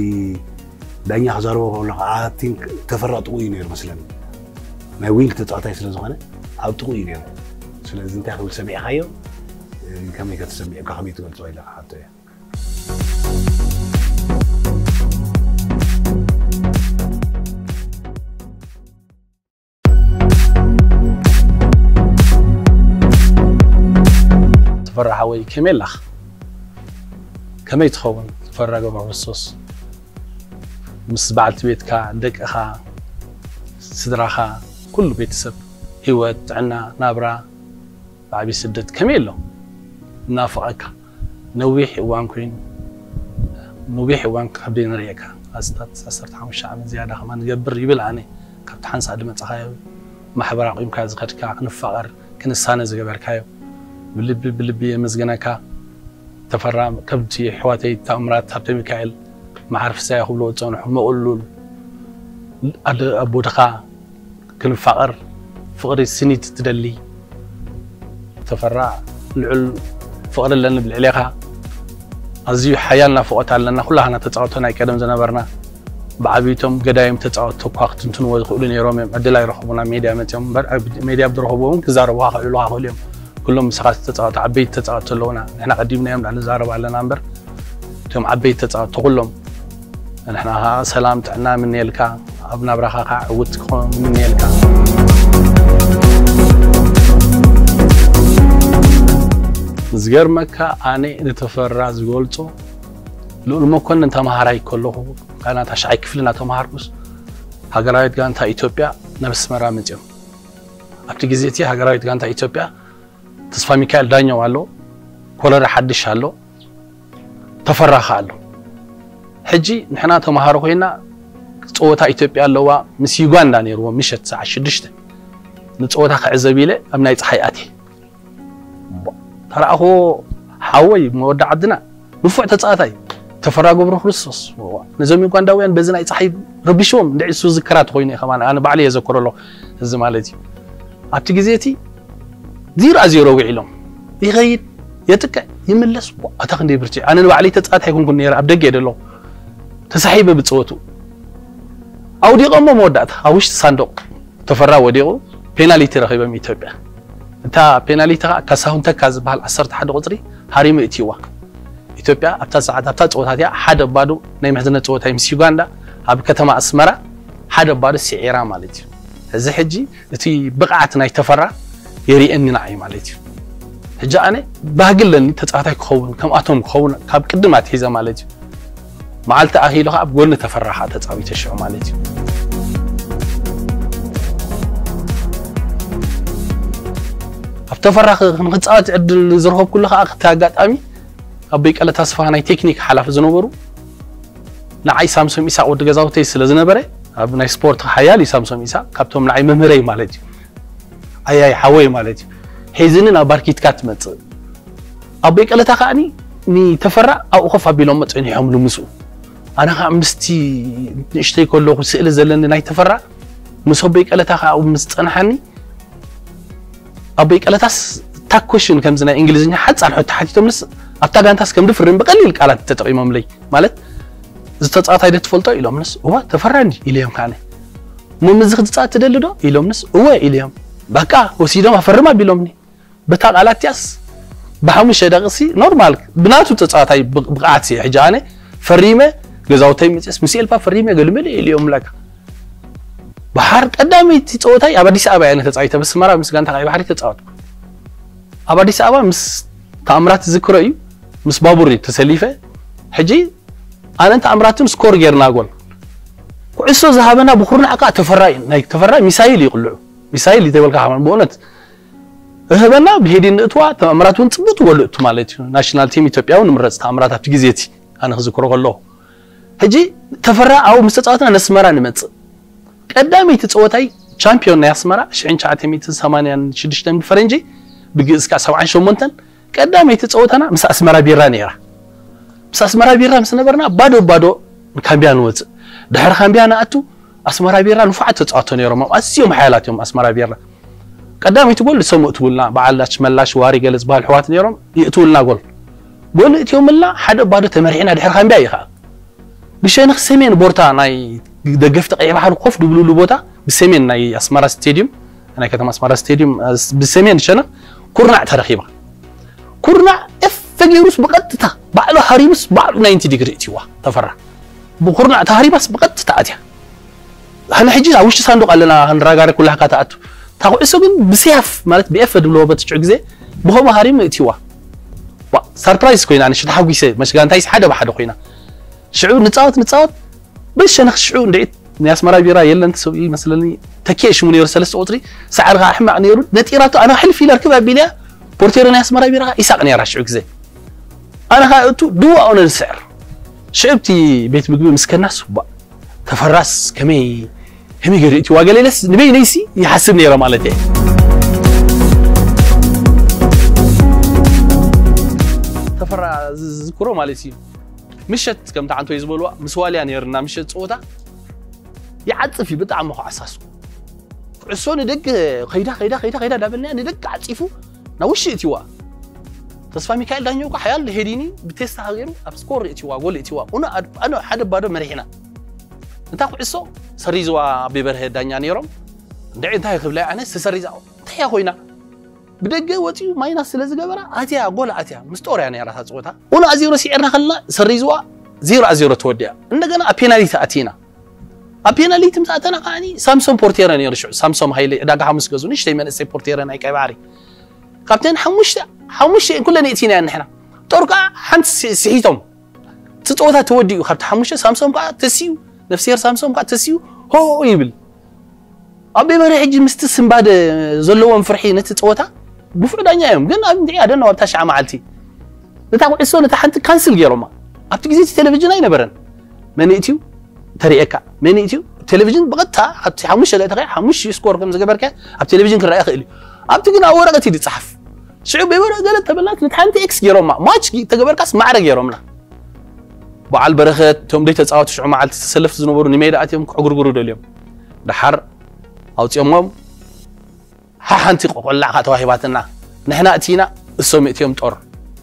ዳኛ ክዛረቦ ከሎ ከዓ ቲንክ ተፈራ ጥቑ እዩ ነይሩ መስለኒ። ናይ ዊንግ ተፃዋታይ ስለ ዝኾነ ኣብ ጥቑ እዩ ነይሩ። ስለዚ እንታይ ክብል ሰሚዕካዮ? ከመይ ከተሰሚዑካ ከመይ ትገልጾ ኢለ ክሓቶ እየ። ተፈራ ሓወይ ከመይ ኣላኽ? ከመይ ትኸውን? ተፈራ ገብረ ክርስቶስ ምስ በዓልቲ ቤትካ፣ ደቅኻ፣ ስድራኻ፣ ኩሉ ቤተሰብ፣ ህይወት፣ ጥዕና፣ ናብራ፣ ብዓብዪ ስደት ከመይ ኣሎ? እናፍቐካ። ነዊሕ እዋን ኮይኑ፣ ነዊሕ እዋን ካብ ዘይንርእየካ፣ ኣስታት ዓሰርተ ሓሙሽተ ዓመት ዝያዳ ከማን ይገብር ይብል ኣነ። ካብቲ ሓንሳእ ዝመጻኻዮ ማሕበር ኣቑምካ ዝኸድካ፣ ክንፋቐር፣ ክንሳነ ዝገበርካዮ፣ ብልቢ፣ ብልቢ የመስግነካ። ተፈራ፣ ከብዲ ኣሕዋተይ ታምራት ሃብተሚካኤል፣ መዓር ፍሳየ ክብልዎ ዝጸንሑ፣ መቕሉል፣ ኣደ-፣ ኣቦትኻ፣ ክንፋቐር፣ ፍቕሪ ስኒት ትደሊ። ተፈራ፣ ልዑል ፍቕሪ ኣለኒ ብልዕሌኻ። ኣዝዩ ሓያል ናፍቖት ኣለና፣ ኩላህና ተጻወቶ ናይ ቀደም ዝነበርና። ብዓብይቶም ገዳይም ተጻወቶ እኳ ክትንትንዎ ዝኽእሉ ነይሮም እዮም። ዕድል ኣይረኸቡን ኣብ ሜድያ መጺኦም እምበር፣ ኣብ ሜድያ ብዝረኸብዎ እውን ክዛረቡኻ ክዕልሉኻ ይኽእሉ እዮም። ኩሎም ምሳኻ ዝተጻወቱ ዓበይቲ ተጻወቶ ኣለዉና። ንሕና ቀዲምናዮም ንዛረብ ኣለና እምበር፣ እቶም ዓበይቲ ተጻወቶ ኩሎም። ንሕና ኸዓ ሰላም ጥዕና ምንየልካ፣ ኣብ ናብራኻ ኸዓ ዕውት ክኾን ምንየልካ። ዝገርመካ ኣነ ንተፈራ ዝገልጾ፣ ልኡል መኮንን ተምሃራይ ከለኹ፣ ገና ታሽዓይ ክፍሊ እናተምሃርኩስ፣ ሃገራዊት ጋንታ ኢትዮጵያ ናብ ኣስመራ መጺኦም። ኣብቲ ግዜ እቲ ሃገራዊት ጋንታ ኢትዮጵያ ተስፋ ሚካኤል ዳኛው ኣሎ፣ ኮለረ ሓድሽ ኣሎ፣ ተፈራ ኸኣ ኣሎ። ሕጂ ንሕና ተምሃሮ ኮይና፣ ጸወታ ኢትዮጵያ ኣለዋ፣ ምስ ዩጋንዳ ነይርዎ፣ ምሸት ሰዓት ሽዱሽተ ንጸወታ ክዕዘብ ኢለ ኣብ ናይ ጸሓይ ኣትየ። ተረኣኽዎ ሓወይ፣ መወዲ ዓድና፣ ንፉዕ ተጻዋታይ፣ ተፈራ ገብረ ክርስቶስ። ነዞም ዩጋንዳውያን በዚ ናይ ጸሓይ ረቢሽዎም፣ እንድዒ እሱ ዝዝከራ ተኾይኑ እየ ከማን፣ ኣነ ባዕለይ እየ ዘክሮ ኣለኹ፣ እዚ ማለት እዩ። ኣብቲ ግዜ እቲ ዜሮ ዜሮ ውዒሎም፣ ይኸይድ፣ የጥቅዕ፣ ይምለስ። ዋ፣ ኣታ ክንደይ ብርቱዕ። ኣነ ንባዕለይ ተጻዋታይ ኣይኮንኩን ነይረ፣ ኣብ ደገ እየ ዘለኹ። ተሳሒበ ብጸወቱ። ኣውዲቖሞ መወዳእታ፣ ኣብ ውሽጢ ሳንዱቕ ተፈራ ወዲቑ፣ ፔናልቲ ረኺቦም ኢትዮጵያ። እታ ፔናልቲ ኸኣ ካሳሁን ተካ ዝበሃል ዓሰርተ ሓደ ቁጽሪ ሃሪሙ እትይዋ። ኢትዮጵያ ኣብታ ሰዓት፣ ኣብታ ጸወታ እቲኣ ሓደ ባዶ ናይ ምሕዝነት ጸወታ ምስ ዩጋንዳ ኣብ ከተማ ኣስመራ ሓደ ባዶ ስዒራ ማለት እዩ። እዚ ሕጂ እቲ ብቕዓት ናይ ተፈራ የርእየኒ ንዓይ ማለት እዩ። ሕጂ ኣነ ባህጊ ኣለኒ ተጻዋታይ ክኸውን፣ ከምኣቶም ክኸውን ካብ ቅድም ኣትሒዘ ማለት እዩ። መዓልቲ ኣኺሉ ኸዓ ኣብ ጎኒ ተፈራ ኸዓ ተጻዊተ ሽዑ ማለት እዩ። ኣብ ተፈራ ኽ-፣ ንኽጻወት ዕድል ዝረኸብኩሉ ኸዓ እቲ ኣጋጣሚ ኣቦይ ቀለታ ኣስፍሃ ናይ ቴክኒክ ሓላፊ ዝነበሩ ንዓይ ሳምሶም ኢሳቅ ወዲ ገዛውተይ ስለ ዝነበረ ኣብ ናይ ስፖርት ሓያል እዩ ሳምሶም ኢሳቅ ካብቶም ንዓይ መምህረይ ማለት እዩ። ኣያይ ሓወይ ማለት እዩ። ሒዝኒ ናብ ባርኪትካ ትመጽእ። ኣቦይ ቀለታ ከኣኒ ንተፈራ ኣብኡ ኮፍ ኣቢሎሞ ጸኒሖምሉ ምስኡ። ኣነ ከኣ ምስቲ ንእሽተይ ከለኹ ስእሊ ዘለኒ ናይ ተፈራ ምስ ኣቦይ ቀለታ ከኣ ምስ ጸንሓኒ ኣቦይ ቀለታስ ታኮሽን ከምዚ ናይ እንግሊዝኛ ሓጻር ሕቶ ሓቲቶምንስ ኣብታ ጋንታስ ከም ድፍርን ብቐሊል ቃላት ተጠቒሞምለይ። ማለት፣ "እዚ ተጻዋታይ ዶ ትፈልጦ?" ኢሎምንስ፣ "እወ፣ ተፈራ እንዲ" ኢለዮም ከኣነ። "እሞ ምስዚ ክትጻወት ትደሊ ዶ?" ኢሎምንስ፣ "እወ" ኢለዮም። በቃ፣ ወሲዶም ኣፈርም ኣቢሎምኒ። በታ ቃላትያስ ብሓሙሽተ ደቂሲ ኖርማል ብናቱ ተጻዋታይ ብቕ- ብቕዓት እየ። ሕጂ ኣነ ፈሪመ ገዛውተይ ምጽስ ምስ ኤልፓ ፈሪመ ገልመለ ኢልዮም ምለካ ብሓር ቀዳመይቲ ጸወታይ ኣብ ኣዲስ ኣበባ እየ ተጻዊተ ብስመራ ምስ ጋንታ ቀይ ባሕሪ ተጻወትኩ። ኣብ ኣዲስ ኣበባ ምስ ተኣምራት ዝክሮ እዩ ምስ ባቡር እዩ ተሰሊፈ። ሕጂ ኣነን ተኣምራትን ስኮር ጌርና ጎል። ኩዕሶ ዝሃበና ብኩርናዕ ከዓ ተፈራ እዩ። ናይ ተፈራ ሚሳይል ይቕልዑ። ሚሳይል ይተበልካ ሓማን ብእውነት እህበና ብሄዲ ንእትዋ ተኣምራት እውን ጽቡቅ ትወልእቱ ማለት እዩ። ናሽናል ቲም ኢትዮጵያ እውን ንምረጽ ተኣምራት ኣብቲ ግዜ እቲ ኣነ ክዝክሮ ከለኹ። ሕጂ ተፈራ ኣብኡ ምስ ተጻወትና ነስመራ ንመጽእ። ቀዳመይቲ ጸወታይ ቻምፒዮን ናይ ኣስመራ ሽሕን ትሽዓተ ሚእትን ሰማንያን ሽዱሽተን ብፈረንጂ ብግእዝ ከዓ ሰብዓን ሸሞንተን ቀዳመይቲ ጸወታና ምስ ኣስመራ ቢራ ነይራ። ምስ ኣስመራ ቢራ ምስ ነበርና ባዶ ባዶ ንካምቢያ ንወጽእ። ድሕሪ ካምቢያ ንኣቱ ኣስመራ ቢራ ንፉዓት ተጻወቶ ነይሮም። ኣዝዮም ሓያላት እዮም ኣስመራ ቢራ። ቀዳመይቲ ጎል ንሶም እትውልና በዓል ኣሽመላሽ ዋሪ ገለ ዝበሃል ኣሕዋት ነይሮም ይእትውልና ጎል። ጎል እትዮምልና ሓደ ባዶ ተመሪሕና ድሕሪ ካምቢያ እዩ ከዓ ብሸነኽ ሰሜን ቦርታ ናይ ደገፍቲ ቀይሕ ባሕሪ ኮፍ ድብልሉ ቦታ ብሰሜን ናይ ኣስመራ ስቴድዩም ናይ ከተማ ኣስመራ ስቴድዩም ብሰሜን ሸነኽ ኩርናዕ ተረኺባ። ኩርናዕ ኤፍ ተገይሩስ ብቐጥታ ባዕሉ ሃሪቡስ ባዕሉ ናይንቲ ዲግሪ እትዋ ተፈራ ብኩርናዕ ተሃሪባስ ብቐጥታ ኣትያ። ኣነ ሕጂ ኣብ ውሽጢ ሳንዱቕ ኣለና ክንረጋገር ኩላህካ ትኣቱ። እታ ኩዕሶ ግን ብስያፍ ማለት ብኤፍ ድብልዎ በትሽዑ ግዜ ብኸምኡ ሃሪም እትዋ። ሰርፕራይዝ ኮይና ንሽ ተሓጒሰ መሽ ጋንታይስ ሓደ ብሓደ ኮይና ሽዑ ንጻወት ንጻወት በሸነኽ ሽዑ እንድዒት ናይ ኣስመራ ቢራ የለን ትሰብኢ መስለኒ ተኪኤ ሽሙ ነይሩ ሰለስተ ቁፅሪ ሰዓር ከዓ ሕማቕ ነይሩ ነጢራቶ ኣነ ሕልፍ ኢለ ርክብ ኣቢልያ ፖርቴሮ ናይ ኣስመራ ቢራ ከዓ ኢሳቅ ነይራ ሽዑ ግዜ ኣነ ከዓ እቱ ድዋኦ ነንስዕር ሽዕብቲ ቤት ምግቢ ምስ ከናስ ባ ተፈራስ ከመይ ከመይ ገይሩ እቲ ዋገሌለስ ንበይነይሲ ይሓስብ ነይረ ማለት እየ ተፈራ ዝዝክሮ ማለት እዩ ምሸት ከምቲ ዓንቶይ ዝበልዋ ምስ ዋልያ ነይርና ምሸት ፀወታ ይዓፅፍ እዩ ብጣዕሚ ክዓሳስኩ ኩዕሶ ንደገ ከይዳ ከይዳ ከይዳ ከይዳ ዳበልና ንደገ ዓፂፉ ናብ ውሽጢ እቲዋ ተስፋ ሚካኤል ዳኛው እኳ ሓያል ሄዲኒ ብቴስታ ሃገሩ ኣብ ስኮር እቲዋ ጎል እቲዋ ቁነ ኣነ ሓደ ባዶ መሪሕና እታ ኩዕሶ ሰሪዝዋ ኣቤ በርሀ ዳኛ ነይሮም እንደ እንታይ ክብላ ኣነ ዝተሰሪዛ እንታይ ኮይና ብደገ ወፂኡ ማይናስ ስለ ዝገበራ ኣትያ ጎል ኣትያ ምስ ጦርያ ነይራ እታ ፀወታ ኡና ኣዜሮ ስዒርና ከለና ሰሪዝዋ ዜሮ ኣዜሮ ተወዲያ እንደገና ኣብ ፔናሊቲ ኣቲና ኣብ ፔናሊቲ ምስ ኣተና ከዓኒ ሳምሶም ፖርቴረ ነይሩ ሽዑ ሳምሶም ሃይለ ዕዳጋ ሓሙስ ገዙ ንሽተይ መንእሰይ ፖርቴረ ናይ ቀይ ባሕሪ ካብተን ሓሙሽተ ሓሙሽተ ኩለን የእቲና ንሕና ጦር ከዓ ሓንቲ ስሒቶም እቲ ፀወታ ተወዲኡ ካብቲ ሓሙሽተ ሳምሶም ከዓ ተሲኡ ነፍስሄር ሳምሶም ከዓ ተሲኡ ሆ ይብል ኣቤ በርሀ ሕጂ ምስቲ ስንባደ ዘለዎም ፍርሒ ነቲ ፀወታ ግፉዕ ዳኛ እዮም ግን ኣብ እንድዒ ኣደና ኣብታ ሸዓ መዓልቲ ነታ ኩዕሶ ነታ ሓንቲ ካንስል ገይሮማ ኣብቲ ግዜ እቲ ቴሌቪዥን ኣይነበረን መን እትዩ ተሪኤካ መን እትዩ ቴሌቪዥን ብቐጥታ ኣብቲ ሓሙሽተ ለእተኸ ሓሙሽተ ስኮር ከም ዝገበርከ ኣብ ቴሌቪዥን ክረአ ይኽእል እዩ ኣብቲ ግን ኣብ ወረቐት እዩ ዝፀሓፍ ሽዑ ብወረቐት ገለ ተበልናት ነቲ ሓንቲ ኤክስ ገይሮማ ማች ተገበርካስ ማዕረ ገይሮምና በዓል በረኸት እቶም ደይ ተፃወቱ ሽዑ መዓልቲ ተሰለፍቲ ዝነበሩ ንሜዳ ኣትዮም ክዕጉርጉሩ ደልዮም ደሓር ኣውፅኦሞም ሓሓንቲ ቆቆላዕ ከዓ ተዋሂባትና ንሕና እቲና እሶም እትዮም ጦር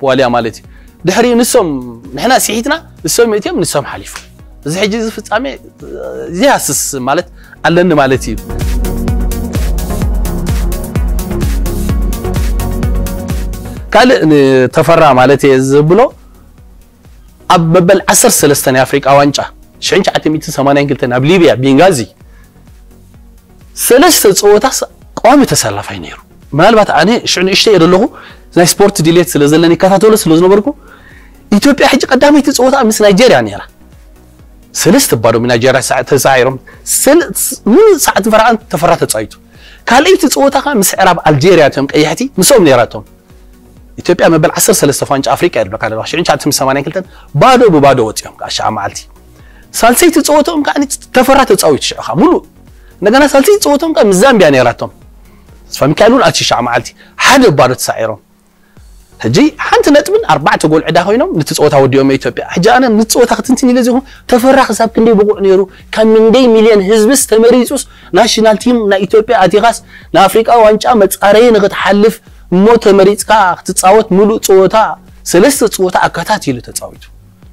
ዋልያ ማለት እዩ ድሕሪ ንሶም ንሕና ስሒትና እሶም እትዮም ንሶም ሓሊፉ እዚ ሕጂ እዚ ፍፃሜ ዘይሃስስ ማለት ኣለኒ ማለት እዩ ካልእ ንተፈራ ማለት እየ ዝብሎ ኣብ መበል ዓሰርተ ሰለስተ ናይ ኣፍሪቃ ዋንጫ ሽሕን ትሽዓተ ሚእትን ሰማንያን ክልተን ኣብ ሊብያ ቤንጋዚ ሰለስተ ፀወታስ ቀዋሚ ተሰላፋይ ነይሩ ምናልባት ኣነ ሽዑ ንእሽተይ እየ ዘለኹ ናይ ስፖርት ድሌት ስለ ዘለኒ ይከታተሎ ስለ ዝነበርኩ ኢትዮጵያ ሕጂ ቀዳመይቲ ፀወታ ምስ ናይጀርያ ነይራ ሰለስተ ባዶ ናይጀርያ ተሳዒሮም ሙሉእ ሰዓት ፈረቓን ተፈራ ተፃዊቱ ካልኣይቲ ፀወታ ከዓ ምስ ዕራብ ኣልጀርያ እቶም ቀያሕቲ ምስኦም ነይራቶም ኢትዮጵያ መበል ዓሰርተ ሰለስተ ዋንጫ ኣፍሪቃ እየ ዝብለካ ዘለኹ ሽዑ ትሽዓተ ሚእቲ ሰማንያን ክልተን ባዶ ብባዶ ወፂኦም ከዓ ሸዓ መዓልቲ ሳልሰይቲ ፀወተኦም ከዓ ተፈራ ተፃዊቱ ሽዑ ከዓ ሙሉእ እንደገና ሳልሰይቲ ፀወተኦም ከዓ ምስ ዛምቢያ ነይራቶም ተስፋ ሚካኤል እውን ኣትዩ ሸዓ መዓልቲ ሓደ ባዶ ተሳዒሮም ሕጂ ሓንቲ ነጥብን ኣርባዕተ ጎል ዕዳ ኮይኖም ነቲ ፀወታ ወዲኦም ኢትዮጵያ ሕጂ ኣነ ነቲ ፀወታ ክትንትን ኢለ ዚኹ ተፈራ ክሳብ ክንደይ ብቑዕ ነይሩ ካብ ምንደይ ሚልዮን ህዝብስ ተመሪፁስ ናሽናል ቲም ናይ ኢትዮጵያ ኣቲኻስ ንኣፍሪቃ ዋንጫ መፃረዪ ንክትሓልፍ እሞ ተመሪፅካ ክትፃወት ሙሉእ ፀወታ ሰለስተ ፀወታ ኣከታቲሉ ተፃዊቱ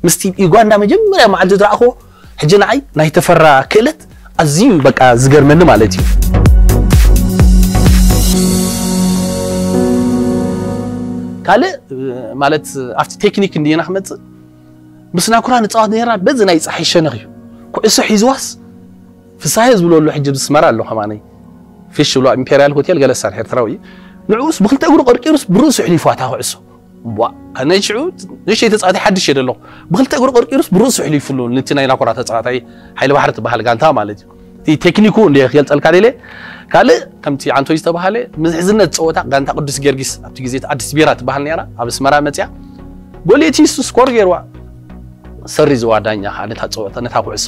ምስቲ ዩጋንዳ መጀመርያ መዓልቲ ዝረኣኽዎ ሕጂ ንዓይ ናይ ተፈራ ክእለት ኣዝዩ በቃ ዝገርመኒ ማለት እዩ ካልእ ማለት ኣብቲ ቴክኒክ እንዲና ክመፅእ ምስ ናኩራ ንፃወት ነርና። በዚ ናይ ፀሓይ ሸነኽ እዩ ኩዕሶ ሒዝዋስ ፍሳሄ ዝብሎ ኣሎ። ሕጂ ብስመራ ኣሎ ከማነይ ፊሽ ብሎ ኢምፔሪያል ሆቴል ገለሳን ኤርትራዊ እዩ። ንዕኡስ ብክልተ እግሩ ቀርቂሩስ ብርእሱ ሕሊፉ ኣታ ኩዕሶ ቧ ኣነ ሽዑ ንእሽተይ ተፃዋታይ ሓድሽ እየ ደለኹ። ብክልተ እግሩ ቀርቂሩስ ብርእሱ ሕሊፉሉ ነቲ ናይ ናኩራ ተፃዋታይ ሓይሊ ባሕሪ ትበሃል ጋንታ ማለት እዩ። እቲ ቴክኒኩ እንደ ክገልፀልካ ደለ ካልእ ከምቲ ዓንቶይ ዝተባሃለ ምዝሕዝነት ፀወታ ጋንታ ቅዱስ ጊዮርጊስ ኣብቲ ግዜ ኣዲስ ቢራ ትበሃል ነራ ኣብ ኣስመራ መፅያ ጎሌቲ ስኮር ገይርዋ ሰሪዝዋ ዳኛ ከዓ ነታ ፀወታ ነታ ኩዕሶ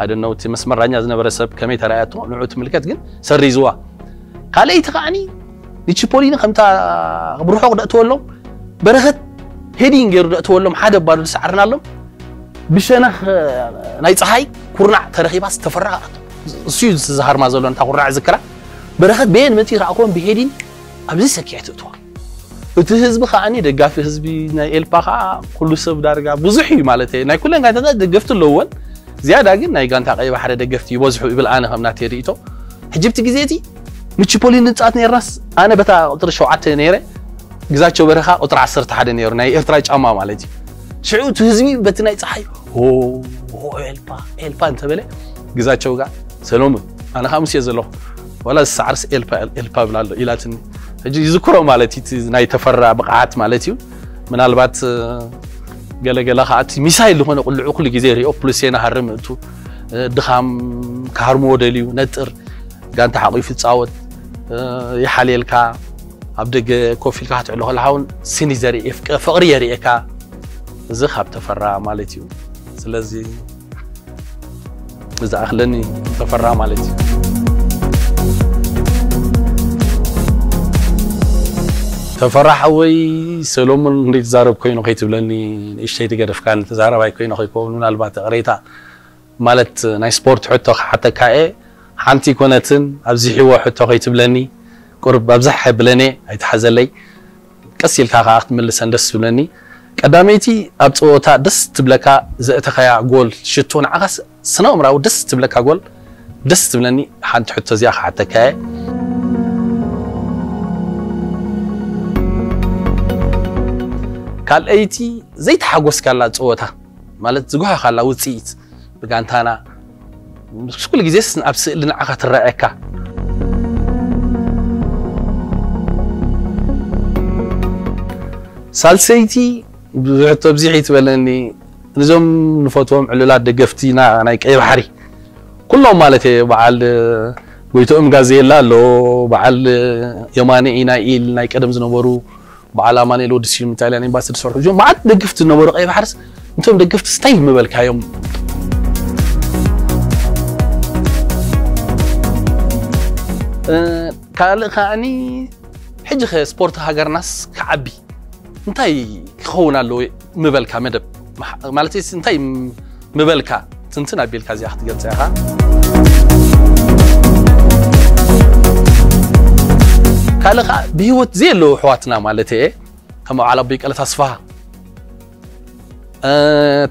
ኣደነውቲ መስመር ዳኛ ዝነበረ ሰብ ከመይ ተረኣያቶ ንዑ ትምልከት ግን ሰሪዝዋ ካልኣይቲ ከዓኒ ንቺፖሊኒ ከምታ ብርሑቕ ደእተወሎም በረኸት ሄዲን ገይሩ ደእተወሎም ሓደ ባዶ ዝሰዓርናሎም ብሸነኽ ናይ ፀሓይ ኩርናዕ ተረኺባ ዝተፈራ እሱ እዩ ዝሃርማ ዘሎ ነታ ኩርናዕ ዝክራ በረኸት በየን መፂ ረኣክዎም ብሄዲን ኣብዚ ሰኪዐ ትእትዋ እቲ ህዝቢ ከዓኒ ደጋፊ ህዝቢ ናይ ኤልፓ ከዓ ኩሉ ሰብ ዳርጋ ብዙሕ እዩ ማለት ናይ ኩለን ጋንታታት ደገፍቲ ኣለውወን ዝያዳ ግን ናይ ጋንታ ቀይ ባሕሪ ደገፍቲ ይበዝሑ ይብል ኣነ ከም ናተይ ርእቶ ሕጂ ብቲ ግዜ እቲ ንቺፖሊን ንፃት ነርናስ ኣነ በታ ቁፅሪ ሸውዓተ ነይረ ግዛቸው በረኻ ቁፅሪ ዓሰርተ ሓደ ነይሩ ናይ ኤርትራ ጫማ ማለት እዩ ሽዑ እቲ ህዝቢ በቲ ናይ ፀሓይ ኤልፓ ኤልፓ እንተበለ ግዛቸው ጋር ሰሎሙን ኣነ ከዓ ምስ እየ ዘለኹ ዋላ ዝሰዓርስ ኤልፓ ኤልፓ ብላ ኣሎ ኢላትኒ ሕጂ ይዝክሮ ማለት እዩ ናይ ተፈራ ብቕዓት ማለት እዩ ምናልባት ገለገለ ከዓ እቲ ሚሳይል ዝኾነ ቁልዑ ኩሉ ግዜ ሪኦ ፕሉሴና ሃርም እቱ ድኻም ክሃርምዎ ደልዩ ነጥር ጋንታ ሓቂፉ ይፃወት ይሓልየልካ ኣብ ደገ ኮፍ ኢልካ ክትዕሎ ከለካ እውን ስኒ ዘርኢ ፍቅሪ የርእየካ እዚ ካብ ተፈራ ማለት እዩ ስለዚ ዝኣኽለኒ ተፈራ ማለት እዩ ተፈራ ሓወይ ሰሎሙን እንዴት ዛረብ ኮይኑ ከይትብለኒ ንእሽተይ ትገደፍካ ተዛረባይ ኮይኑ ከይከውን ምናልባት ቅሬታ ማለት ናይ ስፖርት ሕቶ ክሓተካ እየ ሓንቲ ኮነትን ኣብዚሕዎ ሕቶ ከይትብለኒ ቁርብ ኣብዛሕ ብለኔ ኣይትሓዘለይ ቀስ ኢልካ ከዓ ክትምልሰን ደስ ዝብለኒ ቀዳመይቲ ኣብ ፀወታ ደስ ትብለካ ዘእተኸያ ጎል ሽቶ ንዓኻስ ስነ ኣእምራዊ ደስ ትብለካ ጎል ደስ ትብለኒ ሓንቲ ሕቶ እዚኣ ክሓተካ እየ ካልኣይቲ ዘይተሓጎስካላ ፀወታ ማለት ዝጓሃኻላ ውፅኢት ብጋንታና ምስ ኩሉ ግዜስ ኣብ ስእሊ ንዓኻ ትረኣየካ ሳልሰይቲ ብዙሕቶ ብዚሕ ይትበለኒ ንዞም ንፈትዎም ዕሉላት ደገፍቲና ናይ ቀይ ባሕሪ ኩሎም ማለት እየ በዓል ጎይቶኦም ጋዜላ ኣሎ በዓል የማነ ኢና ኢል ናይ ቀደም ዝነበሩ በዓል ኣማኑኤል ወዲ ስዩም ኢጣልያን ኤምባሲ ዝሰርሑ እዚኦም መዓት ደገፍቲ ዝነበሩ ቀይ ባሕርስ እንቶም ደገፍቲ ስታይ ምበልካዮም ካልእ ከዓኒ ሕጂ ከ ስፖርት ሃገርናስ ክዓቢ እንታይ ክኸውን ኣለዎ ምበልካ መደብ ማለት እንታይ ምበልካ ትንትን ኣቢልካ እዚኣ ክትገልፀ ኢኻ ካልእ ከዓ ብሂወት ዘየለዉ ኣሕዋትና ማለት እየ ከም በዓል ኣቦይ ቀለ ተስፋ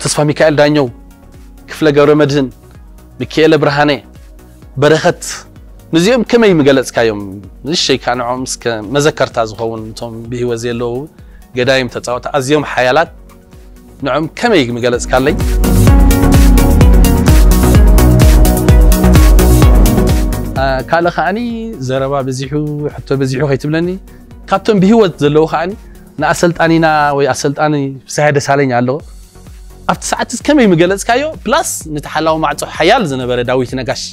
ተስፋ ሚካኤል ዳኘው ክፍለ ገብረ መድህን ሚካኤለ ብርሃነ በረኸት ንዚኦም ከመይ ምገለፅካዮም ንሸይ ከዓ ንዖም እስከ መዘከርታ ዝኸውን እቶም ብሂወት ዘለዉ ገዳይም ተፃወቲ ኣዝዮም ሓያላት ንዖም ከመይ ምገለፅካለይ ካልእ ከዓኒ ዘረባ በዚሑ ሕቶ በዚሑ ከይትብለኒ ካብቶም ብሂወት ዘለዉ ከዓኒ ንኣሰልጣኒና ወይ ኣሰልጣኒ ፍስሃ ደሳለኝ ኣሎ ኣብቲ ሰዓት ከመይ ምገለፅካዮ ፕላስ ንተሓላዊ ማዕፆ ሓያል ዝነበረ ዳዊት ነጋሽ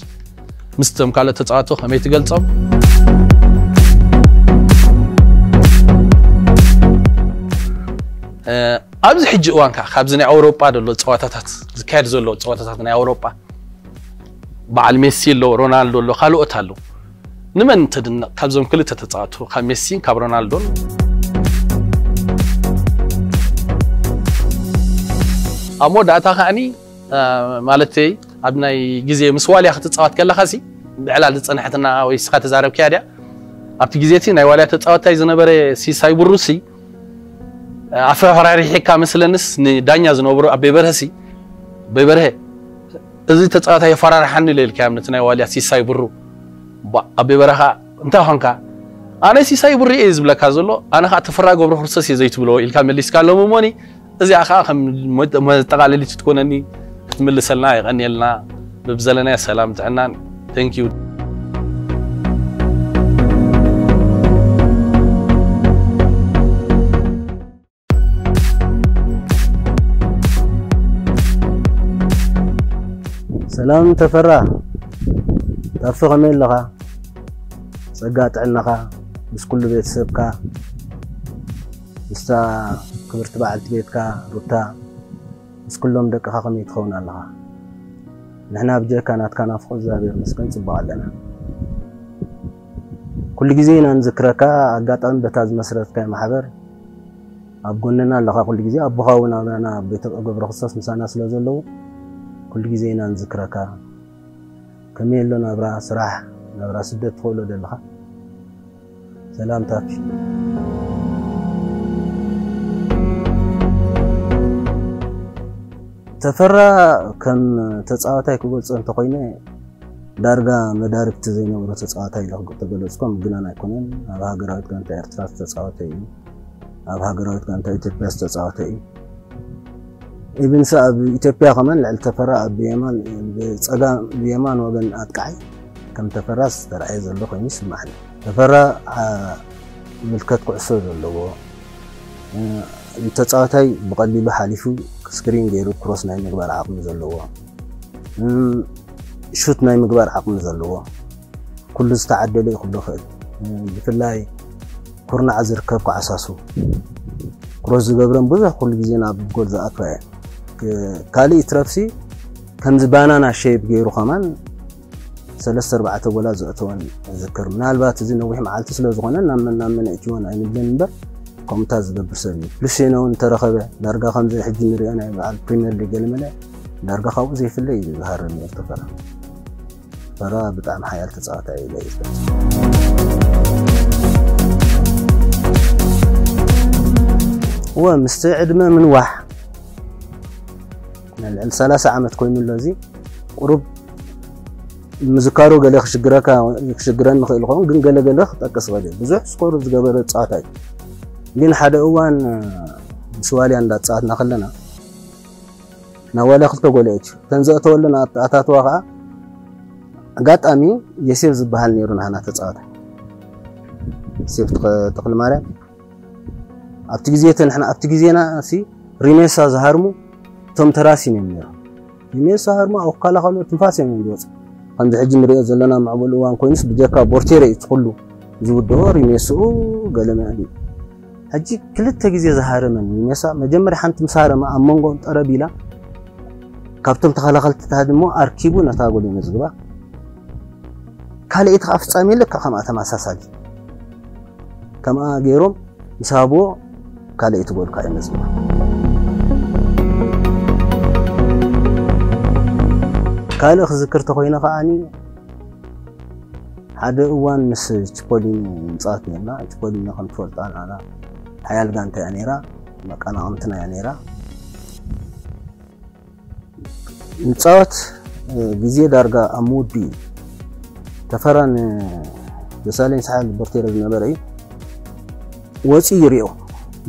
ምስቶም ካልኦት ተፃዋቶ ከመይ ትገልፆም ኣብዚ ሕጂ እዋን ከዓ ካብዚ ናይ ኣውሮጳ ዘሎ ፀዋታታት ዝካየድ ዘሎ ፀዋታታት ናይ ኣውሮጳ በዓል ሜሲ ኣሎ ሮናልዶ ኣሎ ካልኦት ኣሎ ንመን ተድንቕ ካብዞም ክልተ ተፃወቱ ካብ ሜሲን ካብ ሮናልዶን ኣብ መወዳእታ ከዓኒ ማለተይ ኣብ ናይ ግዜ ምስ ዋልያ ክትፃወት ከለኻ ሲ ብዕላል ዝፀንሐትና ወይ ስኻ ተዛረብክያ ድያ ኣብቲ ግዜ እቲ ናይ ዋልያ ተፃወታይ ዝነበረ ሲሳይ ብሩሲ ኣፈራሪሒካ መስለንስ ንዳኛ ዝነብሩ ኣበይ በርሀ ሲ ኣበይ በርሀ እዚ ተፃዋታይ የፈራርሓኒ ኢለ ኢልካዮም ነቲ ናይ ዋልያ ሲሳይ ብሩ ኣበይ በረኻ እንታይ ኾንካ ኣነ ሲሳይ ቡሪ እየ ዝብለካ ዘሎ፣ ኣነ ከዓ ተፈራ ገብረ ክርስቶስ እየ ዘይትብሎ ኢልካ መሊስካ ኣለዉ። እሞኒ እዚኣ ከዓ ከም መጠቃለሊት ትኮነኒ ክትምልሰልና የቀንየልና። ብብዘለናዮ ሰላም ጥዕናን። Thank you። ሰላም ተፈራ፣ ታፊ ከመይ ኣለኻ? ጸጋ ጥዕናኻ ምስ ኩሉ ቤተሰብካ፣ ምስታ ክብርቲ በዓልቲ ቤትካ ሩታ፣ ምስ ኩሎም ደቅኻ ከመይ ትኸውን ኣለኻ? ንሕና ብጀካ ናትካ ናፍቆት እግዚኣብሔር ይመስገን ጽቡቕ ኣለና። ኩሉ ግዜ ኢና ንዝክረካ። ኣጋጣሚ በታ ዝመስረትካዮ ማሕበር ኣብ ጎንና ኣለኻ። ኩሉ ግዜ ኣቦኻ እውን ኣባና ቤተ ገብረ ክርስቶስ ምሳና ስለ ዘለዉ ኩሉ ግዜ ኢና ንዝክረካ። ከመይ ኣሎ ናብራ፣ ስራሕ፣ ናብራ ስደት ትኽእሎ ደለኻ? ሰላም ታፊ። ተፈራ ከም ተጻዋታይ ክገልጾ እንተኾይነ ዳርጋ መዳርግቲ ዘይነበሮ ተጻዋታይ ኢለ ክገልጾ፣ ተገለጽኮ ምግናን ኣይኮነን። ኣብ ሃገራዊት ጋንታ ኤርትራ ዝተጻወተ እዩ። ኣብ ሃገራዊት ጋንታ ኢትዮጵያ ዝተጻወተ እዩ። ኢብንስ ኣብ ኢትዮጵያ ከማን ልዕሊ ተፈራ ኣብ ብየማን ብጸጋም ብየማን ወገን ኣጥቃዓይ ከም ተፈራ ዝተረኣየ ዘሎ ኮይኑ ይስማዓኒ። ተፈራ ዓ- ምልከት ኩዕሶ ዘለዎ እ፣ ንተጻዋታይ ብቐሊሉ ሓሊፉ ስክሪን ገይሩ ክሮስ ናይ ምግባር ዓቕሚ ዘለዎ እ፣ ሹት ናይ ምግባር ዓቕሚ ዘለዎ ኩሉ ዝተዓደለ እዩ ክብሎ ይኽእል። እ፣ ብፍላይ ኩርናዕ ዝርከብ ኳዕሳሱ ክሮስ ዝገብረን ብዙሕ ኩሉ ግዜ ናብ ጎል ዝኣትዋ እየን። ክ- ካልእ ይትረፍሲ ከምዚ ባናና ሼፕ ገይሩ ከማን ሰለስተ ኣርባዕተ ጎላት ዘእተወን እዝክር። ምናልባት እዚ ነዊሕ መዓልቲ ስለ ዝኾነ ናብ መን ናብ መን እእትወን ኣይንብልን እምበር ከምኡታት ዝገብር ሰብ እዩ። ሉሴኖ እውን እንተረኸበ ዳርጋ ከምዚ ሕጂ ንሪኦ ናይ በዓል ፕሪምየር ሊግ ገለመለ ዳርጋ ካብኡ ዘይፍለ እዩ ዝሃርም ነይሩ ተፈራ። ተፈራ ብጣዕሚ ሓያል ተፃዋታይ እዩ ኢለ እየ ዝገልፅ። እወ ምስቲ ዕድመ ምንዋሕ ናይ ልዕሊ ሰላሳ ዓመት ኮይኑ ኣሎ። እዚ ቁሩብ ምዝካሩ ገለ ክሽግረካ ክሽግረኒ ይኽእል ይኸውን፣ ግን ገለ ገለ ክጠቅስ ይኽእል እየ። ብዙሕ ስኮር ዝገበረ ተፃዋታይ እዩ። ግን ሓደ እዋን ምስ ዋልያ እንዳተፃወትና ከለና ናብ ዋልያ ክልተ ጎል ኣእትዩ። እተን ዘእተወለን ኣት- ኣታትዋ ከዓ ኣጋጣሚ የሴፍ ዝበሃል ነይሩ ናህና ተፃዋታይ። ዮሴፍ ተኸ- ተኽለማርያም ኣብቲ ግዜ እቲ ንሕና ኣብቲ ግዜና ሲ ሪሜሳ ዝሃርሙ እቶም ተራሲን እዮም ነይሮም። ሪሜሳ ሃርሙ ኣብ ክከላኸሉ ትንፋስ እዮም ዝወፁ። ከምዚ ሕጂ ንሪኦ ዘለና ምዕቡል እዋን ኮይኑስ ብጀካ ቦርቴረ እዩ እቲ ኩሉ ዝውድኦ። ሪሜስኡ ገለ መዕሊ ሕጂ ክልተ ግዜ ዝሃረመን ሪሜሳ መጀመርያ ሓንቲ ምስ ሃረመ ኣብ መንጎኦም ጠረብ ኢላ ካብቶም ተኸላኸልቲ ትሃድሞ ኣርኪቡ ነታ ጎል እዩ መዝግባ። ካልኣይቲ ከዓ ፍጻሜ ልክዕ ከምኣ ተመሳሳሊ ከምኣ ገይሮም ምስ ሃብዎ ካልኣይቲ ጎል ከዓ እዩ መዝግባ። ካልእ ክዝክር ተኮይነ ከዓኒ ሓደ እዋን ምስ ቺፖሊኒ ንፃወት ነርና። ቺፖሊኒ ከም ትፈልጣ ንዓና ሓያል ጋንታ እያ ነይራ፣ መቀናቐምትና እያ ነይራ። ንፃወት ግዜ ዳርጋ ኣብ ምውዱ እዩ። ተፈራን ደሳለኝ ሰሓል ቦርቴረ ዝነበረ እዩ ወፂኡ ይሪኦ።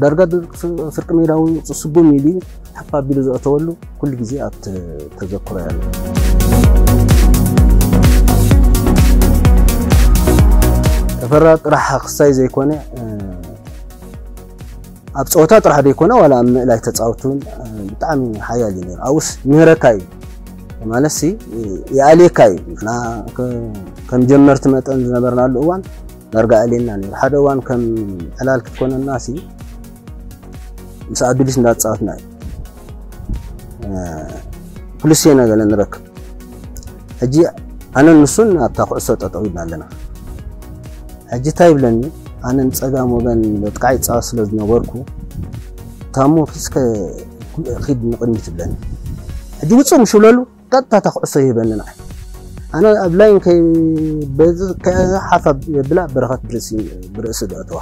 ዳርጋ ፍርቂ ሜዳ ስጉም ኢሉ ሓፍ ኣቢሉ ዘእተወሉ ኩሉ ግዜ ኣብ ተዘክሮ ያለ። ተፈራ ጥራሕ ክሳይ ዘይኮነ ኣብ ፀወታ ጥራሕ ዘይኮነ ዋላ ኣብ ምእላይ ተፃወቱ እውን ብጣዕሚ ሓያል እዩ ነይሩ። ኣብኡስ ምህረካ እዩ ማለት ሲ ይኣልየካ እዩ። ንሕና ከም ጀመርቲ መጠን ዝነበርናሉ እዋን ዳርጋ ኣልየና ነይሩ። ሓደ እዋን ከም ዕላል ክትኮነና ሲ ምስ ኣዱሊስ እንዳተፃወትና እዩ ፕሉስ ሴነ ገለ ንረክብ። ሕጂ ኣነን ንሱን ኣብታ ኩዕሶ ጠጠው ኢልና ኣለና። ሕጂ እንታይ ይብለኒ? ኣነ ንፀጋም ወገን መጥቃዒ ይፃወት ስለ ዝነበርኩ ታሞ ኪስከ ኪድ ንቕድሚት ይብለኒ። ሕጂ ውፅእ ምሽ ብለሉ ቀጥታ እታ ኩዕሶ ይህበኒ ንዓይ። ኣነ ኣብ ላይን ከይ በዚ ከ- ሓፍ የብላ በረኸት ብርእሲ ብርእሲ ደእተዋ።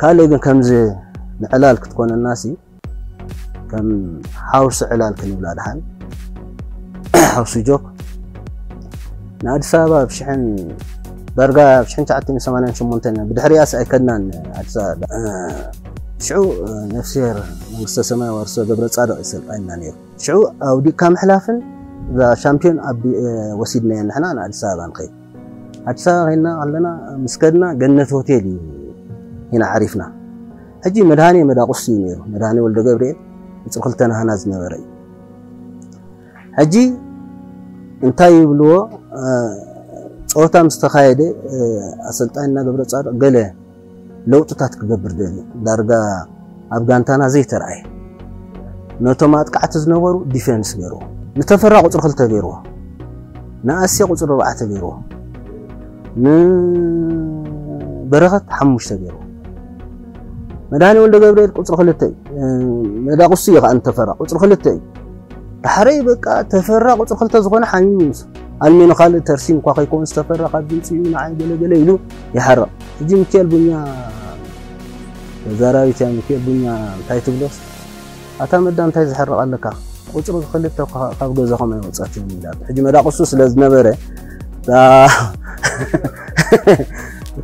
ካልእ ግን ከምዚ ንዕላል ክትኮነና ሲ ከም ሓውሲ ዕላል ክንብላ ድሓን ሃውስ ጆክ ንኣዲስ ኣበባ ኣብ ሽሕን ዳርጋ ኣብ ሽሕን ትሽዓተ ሚእትን ሰማንያን ሸሞንተን ብድሕሪኣስ ኣይከድናን ኣዲስ ኣበባ። ሽዑ ነፍስሄር መንግስተ ሰማይ ዋርሶ ገብረ ጻድቕ ይሰልጣይና ነይሩ። ሽዑ ኣውዲቕካ ምሕላፍን እዛ ሻምፒዮን ኣብ ወሲድናዮ ንሕና ንኣዲስ ኣበባ ንኸይድ ኣዲስ ኣበባ ከይድና ኣለና ምስ ከድና ገነት ሆቴል እዩ ኢና ዓሪፍና። ሕጂ መድሃኔ መዳቑስ እዩ ነይሩ። መድሃኔ ወልደ ገብርኤል ቁፅሪ ክልተ ናህና ዝነበረ እዩ። ሕጂ እንታይ ይብልዎ? ፀወታ ምስ ተኻየደ ኣሰልጣኒና ገብረ ፃድቕ ገለ ለውጥታት ክገብር ደልዩ። ዳርጋ ኣብ ጋንታና ዘይተረኣየ። ነቶም ኣጥቃዕቲ ዝነበሩ ዲፌንስ ገይርዎ። ንተፈራ ቁፅሪ ክልተ ገይርዎ። ንኣስየ ቁፅሪ ኣርባዕተ ገይርዎ። ንበረኸት ሓሙሽተ ገይርዎ። መድሃኒ ወልደ ገብርኤል ቁፅሪ ክልተ እዩ። መዳቁሱ እዩ ከዓ ንተፈራ ቁፅሪ ክልተ እዩ። ዳሕረይ በቃ ተፈራ ቁፅሪ ክልተ ዝኾነ ሓሚሙ ምስ ኣልሜኖ ካልእ ተርሲም እኳ ከይከውን ዝተፈራ ካብ ዝምፅኡ ንዓይ ገለገለ ኢሉ ይሓርቕ። ሕጂ ሚካኤል ቡኛ ተዛራቢት እያ። ሚካኤል ቡኛ እንታይ ትብሎስ ኣታ መዳ እንታይ ዝሕርቕ ኣለካ? ቁፅሪ ክልተ እኳ ካብ ገዛኹም ኣይወፀትን ኢላ። ሕጂ መዳቁሱ ስለ ዝነበረ እዛ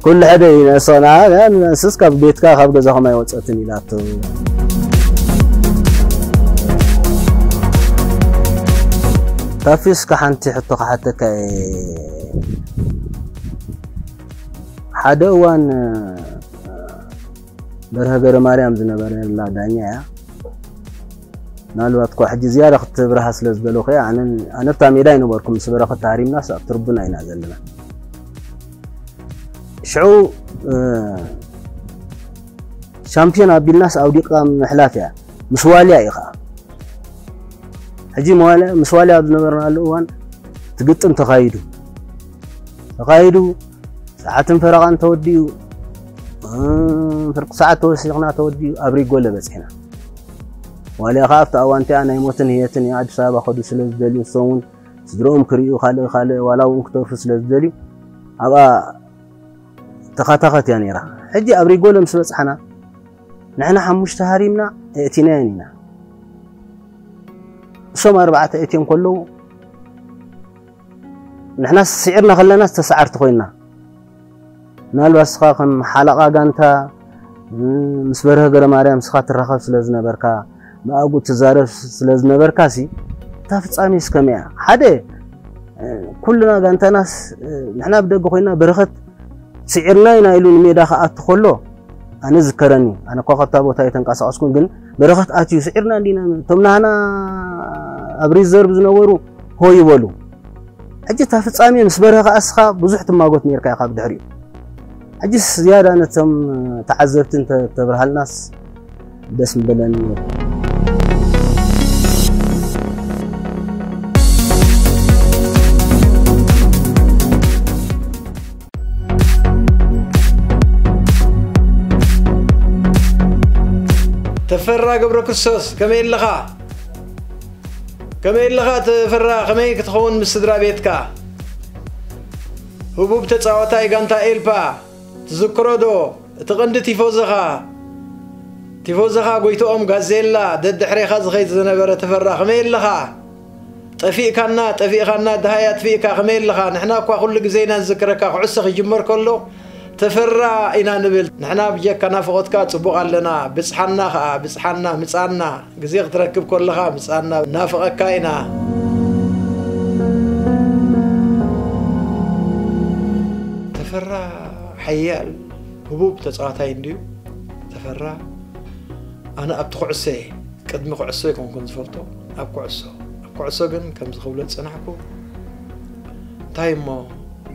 ኩሉ ሓደ ይነሶና ንስስ ካብ ቤትካ ካብ ገዛኹም ኣይወፀትን ኢላቶ። ታፊ እስከ ሓንቲ ሕቶ ክሓተካ እየ። ሓደ እዋን በርሀ ገረ ማርያም ዝነበረላ ዳኛ እያ። ምናልባት እኳ ሕጂ ዝያዳ ክትብርሃ ስለ ዝደለኹ እየ። ኣነ ኣብታ ሜዳ ኣይነበርኩም ምስ በረኸት ተሃሪምናስ ኣብ ትርቡና ኢና ዘለና። ሽዑ ሻምፒዮን ኣቢልናስ ኣውዲቕካ ምሕላፍ እያ። ምስ ዋልያ እዩ ከዓ ሕጂ ምስ ዋልያ ኣብ ዝነበርናሉ እዋን እቲ ግጥም ተኻይዱ ተኻይዱ ሰዓትን ፈረቓን ተወዲኡ ፍርቂ ሰዓት ተወሲኽና ተወዲኡ ኣብ ሪጎለ በፂሕና። ዋልያ ከዓ ኣብቲ ኣዋንቲኣ ናይ ሞትን ህየትን ኣዲስ ኣበባ ከዱ ስለ ዝደልዩ ንሶም እውን ስድርኦም ክርእዩ ካልእ ካልእ ዋላ እውን ክተርፉ ስለ ዝደልዩ ኣብኣ ተኻታኸት እያ ነይራ። ሕጂ ኣብ ሪጎለ ምስ በፃሕና ንሕና ሓሙሽተ ሃሪምና ኣእቲናየን ኢና። እሶም ኣርባዕተ ኣእትዮም ከለዉ ንሕና ስዒርና ከለና ዝተሰዓርቲ ኮይንና። ምናልባት ስኻ ከም ሓለቓ ጋንታ ምስ በርሀ ገረ ማርያም ስኻ ትራኸብ ስለ ዝነበርካ ብኣግኡ ትዛረብ ስለ ዝነበርካ ሲ እታ ፍጻሜ እስከመይ እያ? ሓደ ኩልና ጋንታናስ ንሕና ብደገ ኮይና በረኸት ስዒርና ኢና ኢሉ ንሜዳ ክኣቱ ከሎ ኣነ ዝከረኒ ኣነ እኳ ካብታ ቦታ የተንቀሳቀስኩን ግን በረኸት ኣትዩ ስዒርና እንዲና እቶም ናህና ኣብ ሪዘርቭ ዝነበሩ ሆ ይበሉ። ሕጂ እታ ፍጻሜ ምስ በረኸ ኣስኻ ብዙሕ ትማጎት ነርካ ኢኻ ብድሕሪኡ። ሕጂስ ዝያዳ ነቶም ተዓዘብቲ እንተተብርሃልናስ ደስ ምበለኒ ነይሩ። ተፈራ ገብረ ክርስቶስ ከመይ ኣለኻ? ከመይ ኣለኻ ተፈራ? ከመይ ክትኸውን ምስ ስድራ ቤትካ? ህቡብ ተጻዋታይ ጋንታ ኤልፓ ትዝክሮ ዶ? እቲ ቀንዲ ቲፎዞኻ ቲፎዞኻ ጎይትኦም ጋዜላ ደድሕሬኻ ዝኸይድ ዝነበረ ተፈራ ከመይ ኣለኻ? ጠፊእካና ጠፊእኻና ደሃይ ኣጥፊእካ ከመይ ኣለኻ? ንሕና እኳ ኩሉ ግዜ ኢና ንዝክረካ ኩዕሶ ክጅመር ከሎ ተፈራ ኢና ንብል። ንሕና ብጀካ ናፍቖትካ ጽቡቕ ኣለና። ብጽሓና ኸኣ ብጽሓና ምጻና። ግዜ ክትረክብ ከለኻ ምጻና ናፍቐካ ኢና። ተፈራ ሓያል ህቡብ ተጻዋታይ እንድዩ። ተፈራ ኣነ ኣብቲ ኩዕሶ እየ ቅድሚ ኩዕሶ ኣይኮንኩን ዝፈልጦ ኣብ ኩዕሶ ኣብ ኩዕሶ ግን ከምዚ ክብሎ ዝጸናሕኩ እንታይ እሞ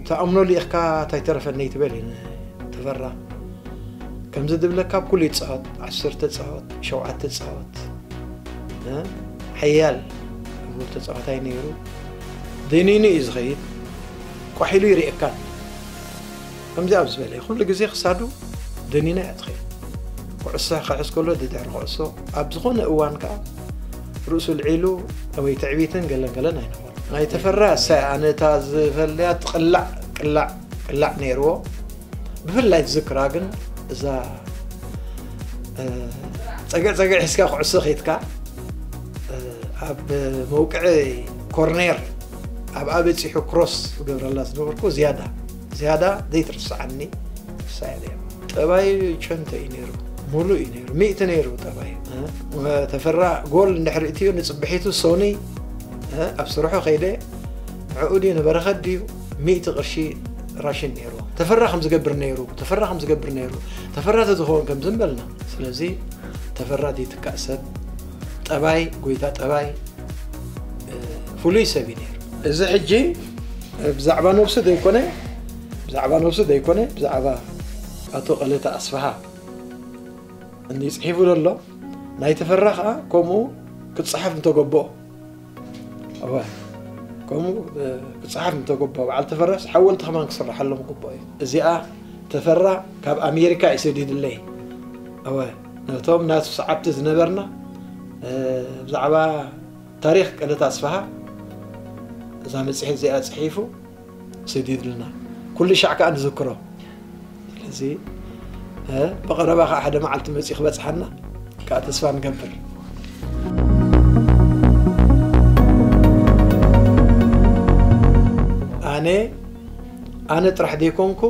ተኣምኖ ልኢኽካ እንታይ ተረፈኒ ትበል እዩ ተፈራ ከምዚ ድብለካ ኣብ ኩሉ ይጻወት ዓሰርተ ጻወት ሸውዓተ ጻወት ሓያል ህቡብ ተጻዋታይ ነይሩ ደኒኑ እዩ ዝኸይድ ቋሒሉ ይርእየካን ከምዚ ኣብ ዝበለ ኩሉ ግዜ ክሳዱ ደኒና እያ ትኸይድ ኩዕሶ ክሕዝ ከሎ ድድሕሪ ኩዕሶ ኣብ ዝኾነ እዋን ከዓ ርእሱ ልዒሉ ወይ ትዕቢትን ገለን ገለን ኣይነበሩ ናይ ተፈራ እሳይ ኣነ እታ ዝፈልያ ትቅላዕ ቅላዕ ቅላዕ ነይርዎ ብፍላይ ዝክራ ግን እዛ ፀግዕ ፀግዕ ሒዝካ ኩዕሶ ኬድካ ኣብ መውቅዒ ኮርኔር ኣብኣ በፂሑ ክሮስ ዝገብረላ ዝነበርኩ ዝያዳ ዝያዳ ዘይትርስዓኒ እሳ እያ ነይራ። ጠባይ ጨንተ እዩ ነይሩ፣ ሙሉእ እዩ ነይሩ፣ ሚእቲ ነይሩ ጠባይ። ተፈራ ጎል እንድሕር እትዩ ንፅብሒቱ ሶኒ ኣብ ስርሑ ከይደ ንዕኡ ድዩ ንበረኸት ድዩ ሚእቲ ቅርሺ ራሽን ነይሩ። ተፈራ ከም ዝገብር ነይሩ፣ ተፈራ ከም ዝገብር ነይሩ፣ ተፈራ ተዝኸውን ከም ዝንበልና። ስለዚ ተፈራ ዘይትካእ ሰብ፣ ጠባይ ጎይታ ጠባይ፣ ፍሉይ ሰብ እዩ ነይሩ። እዚ ሕጂ ብዛዕባ ነብሱ ዘይኮነ ብዛዕባ ነብሱ ዘይኮነ ብዛዕባ ኣቶ ቀለተ ኣስፍሃ እንዲፅሒፉ ዘሎ ናይ ተፈራ ከዓ ከምኡ ክፀሓፍ እንተገበኦ። እወ፣ ከምኡ ክፀሓፍ እንተገበኦ በዓል ተፈራስ ሓወልቲ ከማን ክስራሓሎም ግበኦ እዩ። እዚኣ ተፈራ ካብ ኣሜሪካ እዩ ሰዲድለይ። እወ፣ ነቶም ናቱ ሰዓብቲ ዝነበርና ብዛዕባ ታሪኽ ቀለተ ኣስፍሃ እዛ መፅሄት እዚኣ ፅሒፉ ሰዲድልና ኩሉ ሻዕ ከዓ ንዝክሮ። ስለዚ ብቐረባ ከዓ ሓደ መዓልቲ መፂኡ ክበፅሓና ከዓ ተስፋ ንገብር። ኣነ ኣነ ጥራሕ ዘይኮንኩ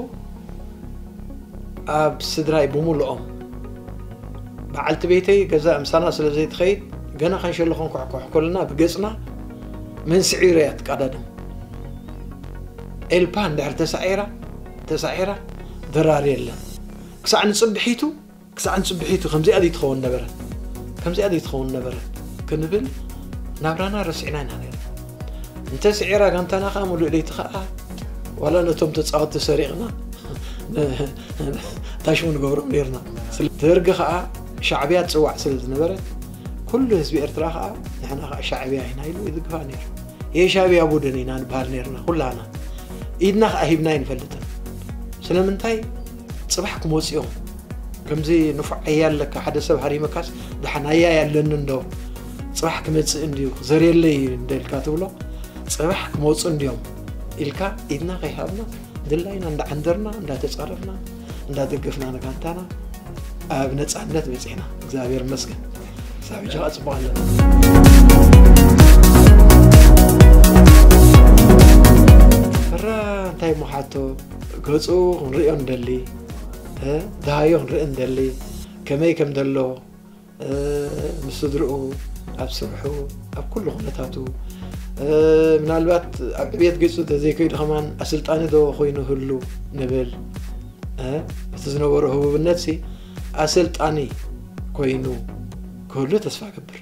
ኣብ ስድራይ ብምልኦም በዓልቲ ቤተይ ገዛ ምሳና ስለ ዘይትኸይድ ገና ከንሸሎ ክንኩሕኩሕ ከለና ብገፅና መን ስዒሩ እያ ትቀዳደም። ኤልፓ እንድሕር ተሳዒራ ተሳዒራ ድራር የለን። ክሳዕ ንፅብሒቱ ክሳዕ ንፅብሒቱ ከምዚኣ ዘይትኸውን ነበረት፣ ከምዚኣ ዘይትኸውን ነበረት ክንብል ናብራና ረሲዕና ኢና ነርና። እንተ ስዒራ ጋንታና ከዓ ሙሉእ ለይቲ ከዓ ዋላ ነቶም ተፃወትቲ ሰሪቕና ታሽሙ ንገብሮም ነርና። ደርጊ ከዓ ሻዕብያ ትፅዋዕ ስለ ዝነበረት ኩሉ ህዝቢ ኤርትራ ከዓ ንሕና ከዓ ሻዕብያ ኢና ኢሉ ይድግፋ ነይሩ። የሻዕብያ ቡድን ኢና ንበሃል ነርና ኩላና። ኢድና ከዓ ሂብና ኣይንፈልጥን። ስለምንታይ? ፅባሕ ክመፁ እዮም። ከምዚ ንፉዕ ኣያ ኣለካ ሓደ ሰብ ሃሪመካስ ደሓን ኣያ ኣለኒ እንዶ ፅባሕ ክመፅእ እንድዩ ክዘርየለይ እንደ ኢልካ ትብሎ። ፅባሕ ክመፁ እንድዮም ኢልካ ኢድና ከይሃብና ድላይና እንዳዓንደርና እንዳተፃረፍና እንዳደገፍና ንጋንታና ኣብ ነፃነት በፂሕና እግዚኣብሔር ይመስገን። ክሳብ ሕጂ ከዓ ፅቡቅ ኣለና። ፈራ እንታይ እሞ ሓቶ ገፁ ክንርእዮ ንደሊ፣ እ፣ ደሃዮ ክንርኢ ንደሊ፣ ከመይ ከም ዘሎ፣ እ፣ ምስ ስድርኡ፣ ኣብ ስርሑ፣ ኣብ ኩሉ ኩነታቱ፣ እ፣ ምናልባት ኣብ ዕብየት ገፁ ተዘይከይዱ ከማን ኣሰልጣኒ ዶ ኮይኑ ህሉ ንብል፣ እ፣ እቲ ዝነበሮ ህቡብነት ሲ ኣሰልጣኒ ኮይኑ ክህሉ ተስፋ ገብር።